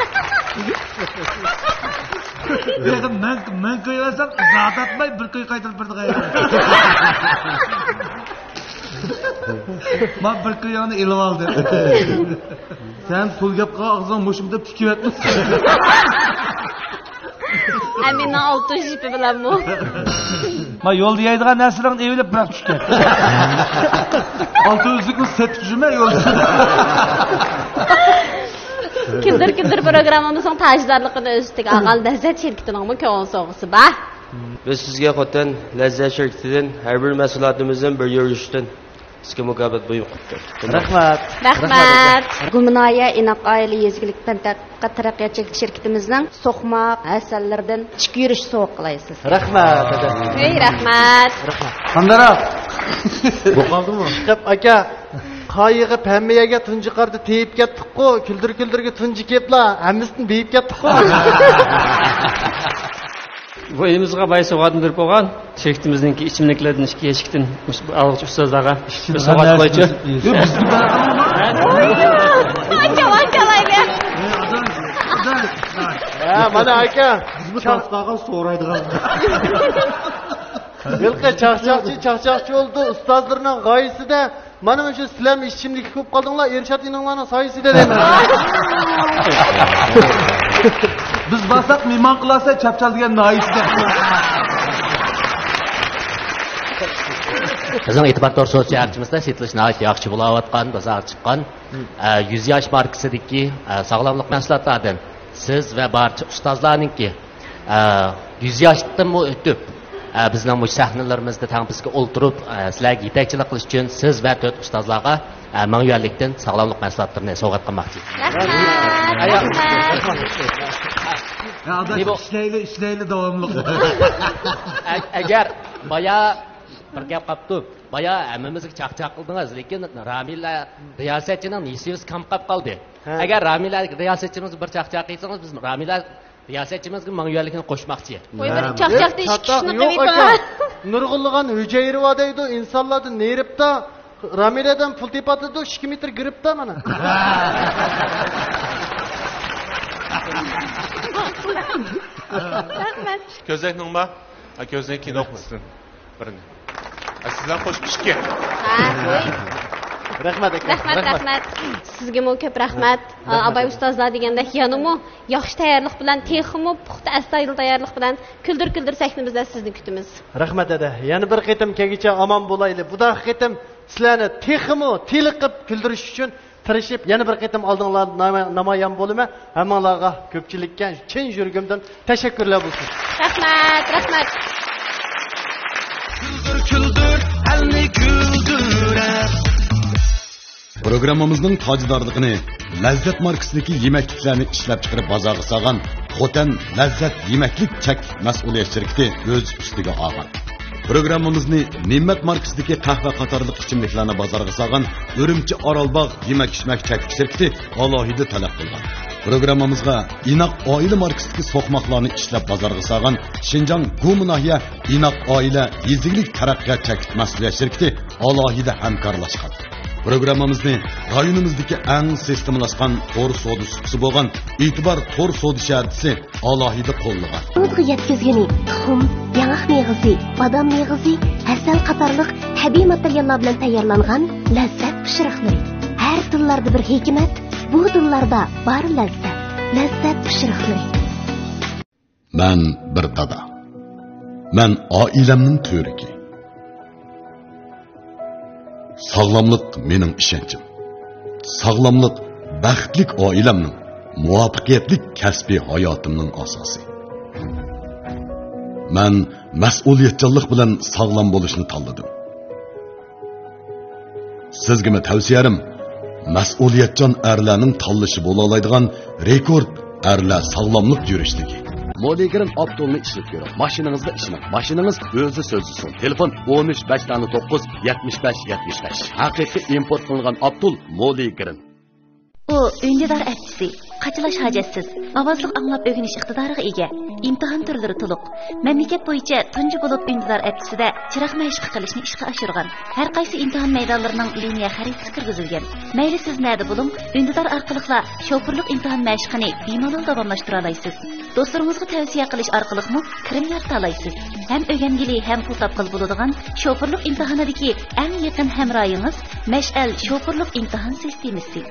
لېكىن مەن، مەن كويۇۋەرسەم، ئىزاھات ئاتماي بىر كوي قايتۇرۇپ بېرىدىغان. ما بىر كويۇڭنى ئېلىۋالدى. سەن پۇل گەپ قىلغان ئاغزىڭ مۇشۇمدا تىكىۋەتمىسۇن. ئەمىننىڭ ئالتۇن جىپى بىلەنمۇ. ما يولدا يەيدىغان نەرسىلەرنى ئېلىپ بىراق چۈشتى. ئالتۇن يۈزلۈكنى سېتىپ يۈرمە يولدا. كۈلدۈر كۈلدۈر پروگراممىمىزنىڭ تاجدارلىقىنى ئۆز ئۈستىگە ئالغان لەززەت شىركىتىنىڭمۇ كۆڭۈل سوۋغىسى بار. بىز سىزگە خوتەن لەززەت شىركىتىدىن ھەر بىر مەھسۇلاتىمىزدىن بىر يۈرۈشتىن سىزگە مۇكاپات بۇيۇم قىلىپ بېرىمىز. رەھمەت. رەھمەت. گۇمناھىيە ئىناق ئائىلە يېزا ئىگىلىك پەن تەتقىقات تەرەققىياتچىلىك شىركىتىمىزنىڭ سوقماق ھەسەللىرىدىن ئىككى يۈرۈش سوۋغا قىلايسىز. رەھمەت، ھەدە. ئەي، رەھمەت. رەھمەت. قانداق؟ بولۇپ قالدىمۇ؟ ئىشقىپ ئاكا، قايىغىپ ھەممە يەرگە تۇنجى قاردا تېيىپ كەتتۇققۇ، كۈلدۈر كۈلدۈرگە تۇنجى كېپلا، ھەممىسىنى بېيىپ كەتتۇققۇ. بۇ ئېلىمىزغا باي سوۋغاتنى بېرىپ بولغان شىركىتىمىزنىڭكى ئىچىملىكلەردىن ئىككى يەشىكتىن مۇشۇ ئالغۇچى ئۇستازلارغا بىر سوۋغات قىلايچۇ. يو، بىزگە بەرگەن. ئاچالاي، ئاچالايلى. ھە، مانا ئاكا. بىز بۇ تاسقاغا سورايدىغان. ھېلىقى چاقچاقچى، چاقچاقچى بولدى، ئۇستازلىرىنىڭ غايىسىدە. مانا مۇشۇ سىلەرمۇ ئىچىملىككە كۆپ قالدىڭلار، ئېرشات ئىنىڭلارنىڭ سايىسىدە دەيمەن. بىز بارساق مېھمان قىلارسەن چاپچال دېگەن ناھىيىسىدە. بىزنىڭ ئېتىبار تور سودا شەھەرچىمىزدە سېتىلىش ناھايىتى ياخشى بولاۋاتقان، بازارغا چىققان، ئە، يۈز ياش ماركىسىدىكى، ئە، ساغلاملىق مەھسۇلاتلاردىن سىز ۋە بارچە ئۇستازلارنىڭكى ئە، يۈز ياشتىنمۇ ئۆتۈپ، ئە، بىزنىڭ مۇشۇ سەھنىلىرىمىزدە تەڭ بىزگە ئولتۇرۇپ، ئە، سىلەرگە يېتەكچىلىك قىلىش ئۈچۈن سىز ۋە تۆت ئۇستازلارغا، ئە، مىڭ يۈەنلىكتىن ساغلاملىق مەھسۇلاتلىرىنى سوۋغات قىلماقچى. رەھمەت، رەھمەت. يا، ئاداش، نېمە؟ ئىشلەيلى، ئىشلەيلى داۋاملىق. ئە-، ئەگەر بايا بىر گەپ قاپتۇ. بايا ھەممىمىزگە چاقچاق قىلدىڭىز، لېكىن رامىلە رىياسەتچىنىڭ نېسىۋىسى كام قاپ قالدى. ھە. ئەگەر رامىلە رىياسەتچىمىزگە بىر چاقچاق قىلسىڭىز، بىز رامىلە رىياسەتچىمىزگە مىڭ يۈەنلىكنى قوشماقچى. ۋوي، بىر ھە. چاقچاقتا ئىككى چاتاق كىشىنى يوق قىلىۋېتىڭ. ئاكا. نۇرغۇنلىغان ھۈجەيرە بار دەيدۇ، ئىنسانلاردىن نېرىپتا، رامىلەدىن پۇل تېپىۋاتىدۇ، ئىككى مېتىر گىرىپتا مانا. رەھمەت. كۆزنەكنىڭ بار؟ ھە، كۆزنەك كىنو قىلسۇن. بىرنى. ئە، سىزلەر قوشۇپ ئىككى. ھە، ۋوي. رەھمەت، ئاكا. رەھمەت، رەھمەت. رەھمەت. سىزگىمۇ كۆپ رەھمەت. رەھمەت، ئاباي ئاكا. ئۇستازلار دېگەندەك يەنىمۇ ياخشى تەييارلىق بىلەن، تېخىمۇ پۇختا، ئەستايىدىل تەييارلىق بىلەن كۈلدۈر كۈلدۈر سەھنىمىزدە سىزنى كۈتىمىز. رەھمەت، ھەدە. يەنە بىر قېتىم كەلگۈچە ئامان بولايلى. بۇداقى قېتىم سىلەرنى تېخىمۇ تېلىقىپ كۈلدۈرۈش ئۈچۈن تىرىشىپ، يەنە بىر قېتىم ئالدىڭلاردا ناما-، نامايان بولىمەن. ھەممىڭلارغا كۆپچىلىككە چىن يۈرىكىمدىن تەشەككۈرلەر بولسۇن. رەھمەت، رەھمەت. كۈلدۈر، كۈلدۈر، ئەلنى كۈلدۈرەر. پروگراممىمىزنىڭ تاجدارلىقىنى لەززەت ماركىسىدىكى يېمەكلىكلەرنى ئىشلەپچىقىرىپ بازارغا سالغان خوتەن لەززەت يېمەكلىك چەكلىك مەسئۇلىيەت شىركىتى ئۆز ئۈستىگە ئالغان. پروگراممىمىزنى نېمەت ماركىسىدىكى قەھۋە قاتارلىق ئىچىملىكلەرنى بازارغا سالغان ئۈرۈمچى ئارالباغ يېمەك-ئىچمەك چەكلىك شىركىتى ئالاھىدە تەلەپ قىلغان. پروگراممىمىزغا ئىناق ئائىلە ماركىسىدىكى سوقماقلارنى ئىشلەپ بازارغا سالغان شىنجاڭ گۇما ناھىيە ئىناق ئائىلە يېزا ئىگىلىك تەرەققىيات چەكلىك مەسئۇلىيەت شىركىتى ئالاھىدە ھەمكارلاشقان. پروگراممىمىزنى رايونىمىزدىكى ئەڭ سىستېمىلاشقان تور سودا سۇپىسى بولغان ئېتىبار تور سودا شەھەرچىسى ئالاھىدە قوللىغان. ئۇنىڭغا يەتكۈزگىنى تۇخۇم، ياڭاق مېغىزى، بادام مېغىزى، ھەسەل قاتارلىق تەبىئىي ماتېرىياللار بىلەن تەييارلانغان لەززەت پىشۇرۇقلىرى. ھەر تىللاردا بىر ھېكمەت، بۇ تىللاردا بار لەززەت. لەززەت پىشۇرۇقلىرى. مەن بىر دادا. مەن ئائىلەمنىڭ تۈۋرۈكى. ساغلاملىق مېنىڭ ئىشەنچىم. ساغلاملىق بەختلىك ئائىلەمنىڭ، مۇۋەپپەقىيەتلىك كەسپىي ھاياتىمنىڭ ئاساسى. مەن مەسئۇلىيەتچانلىق بىلەن ساغلام بولۇشنى تاللىدىم. سىزگىمۇ تەۋسىيەم، مەسئۇلىيەتچان ئەرلەرنىڭ تاللىشى بولالايدىغان رېكورت ئەرلەر ساغلاملىق يۈرۈشلۈكى. مولىگرىن ئاپتولنى ئىشلىتىپ كۆرۈڭ. ماشىنىڭىزغا ئىشىنىڭ. ماشىنىڭىز ئۆزى سۆزلىسۇن. تېلېفون: ئون ئۈچ، بەش دانە توققۇز، يەتمىش بەش، يەتمىش بەش. ھەقىقىي ئىمپورت قىلىنغان ئاپتول مولىگرىن. ئۇ ئۈندىدار ئەپچىسى، قاچىلاش ھاجەتسىز، ئاۋازلىق ئاڭلاپ ئۆگىنىش ئىقتىدارىغا ئىگە، ئىمتىھان تۈرلىرى تولۇق. مەملىكەت بويىچە تۇنجى بولۇپ ئۈندىدار ئەپچىسىدە چىراغ مەشىقى قىلىشنى ئىشقا ئاشۇرغان. ھەر قايسى ئىمتىھان مەيدانلىرىنىڭ لىنىيە خەرىتىسى كىرگۈزۈلگەن. مەيلى سىز نەدە بولۇڭ، ئۈندىدار ئارقىلىقلا شوپۇرلۇق ئىمتىھان مەشىقىنى بىمالال داۋاملاشتۇرالايسىز. دوستلىرىڭىزغا تەۋسىيە قىلىش ئارقىلىقمۇ كىرىم يارىتالايسىز. ھەم ئۆگەنگىلى، ھەم پۇل تاپقىلى بولىدىغان شوپۇرلۇق ئىمتىھانىدىكى ئەڭ يېقىن ھەمراھىڭىز مەشئەل شوپۇرلۇق ئىمتىھان سىستېمىسى.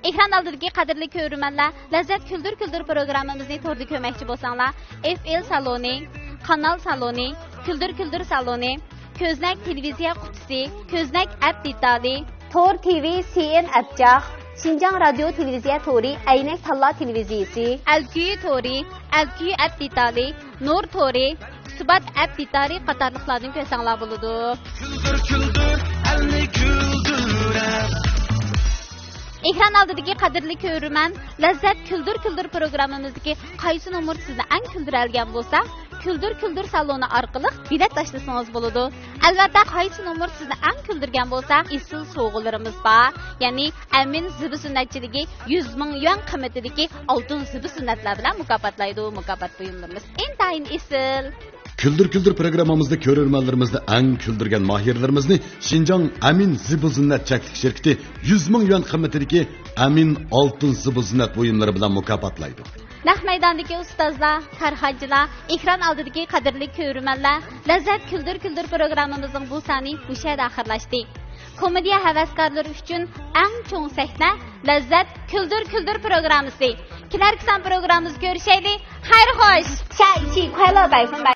ئېكران ئالدىدىكى قەدىرلىك كۆرۈرمەنلەر، لەززەت كۈلدۈر كۈلدۈر پروگراممىمىزنى توردا كۆرمەكچى بولساڭلار، ئېف ئېل سالونى، قانال سالونى، كۈلدۈر كۈلدۈر سالونى، كۆزنەك تېلېۋىزىيە قۇتىسى، كۆزنەك ئەپ دېتالى، تور تىۋى سىئېن ئەپچاق، شىنجاڭ رادىيو تېلېۋىزىيە تورى، ئەينەك تاللا تېلېۋىزىيىسى، ئەلكۈي تورى، ئەلكۈي ئەپ دېتالى، نۇر تورى، سۇبات ئەپ دېتالى قاتارلىقلاردىن كۆرسەڭلار بولىدۇ. كۈلدۈر، كۈلدۈر، ئەلنى كۈلدۈرە. ئېكران ئالدىدىكى قەدىرلىك كۆرۈرمەن، لەززەت كۈلدۈر كۈلدۈر پروگراممىمىزدىكى قايسى نومۇر سىزنى ئەڭ كۈلدۈرەلىگەن بولسا، كۈلدۈر كۈلدۈر سالونى ئارقىلىق بېلەت تاشلىسىڭىز بولىدۇ. ئەلۋەتتە، قايسى نومۇر سىزنى ئەڭ كۈلدۈرگەن بولسا، ئېسىل سوۋغىلىرىمىز بار. يەنى ئەمىن زىبۇ زىننەتچىلىكى يۈز مىڭ يۈەن قىممىتىدىكى ئالتۇن زىبۇ زىننەتلەر بىلەن مۇكاپاتلايدۇ. مۇكاپات بۇيۇملىرىمىز ئىنتايىن ئېسىل. كۈلدۈر كۈلدۈر پروگراممىمىزدا كۆرۈرمەنلىرىمىزنى ئەڭ كۈلدۈرگەن ماھىرلىرىمىزنى شىنجاڭ ئەمىن زىبۇ زىننەت چەكلىك شىركىتى يۈز مىڭ يۈەن قىممىتىدىكى ئەمىن ئالتۇن زىبۇ زىننەت بۇيۇملىرى بىلەن مۇكاپاتلايدۇ. نەق مەيداندىكى ئۇستازلار، كارخانىچىلار، ئېكران ئالدىدىكى قەدىرلىك كۆرۈرمەنلەر، لەززەت كۈلدۈر كۈلدۈر پروگراممىمىزنىڭ بۇ سانى مۇشۇ يەردە ئاخىرلاشتى. كومېدىيە ھەۋەسكارلىرى ئۈچۈن ئەڭ چوڭ سەھنە، لەززەت كۈلدۈر كۈلدۈر پروگراممىسى. كېلەركى سان پروگراممىمىزدا كۆرۈشەيلى. خەير خوش! 下一期快乐百分百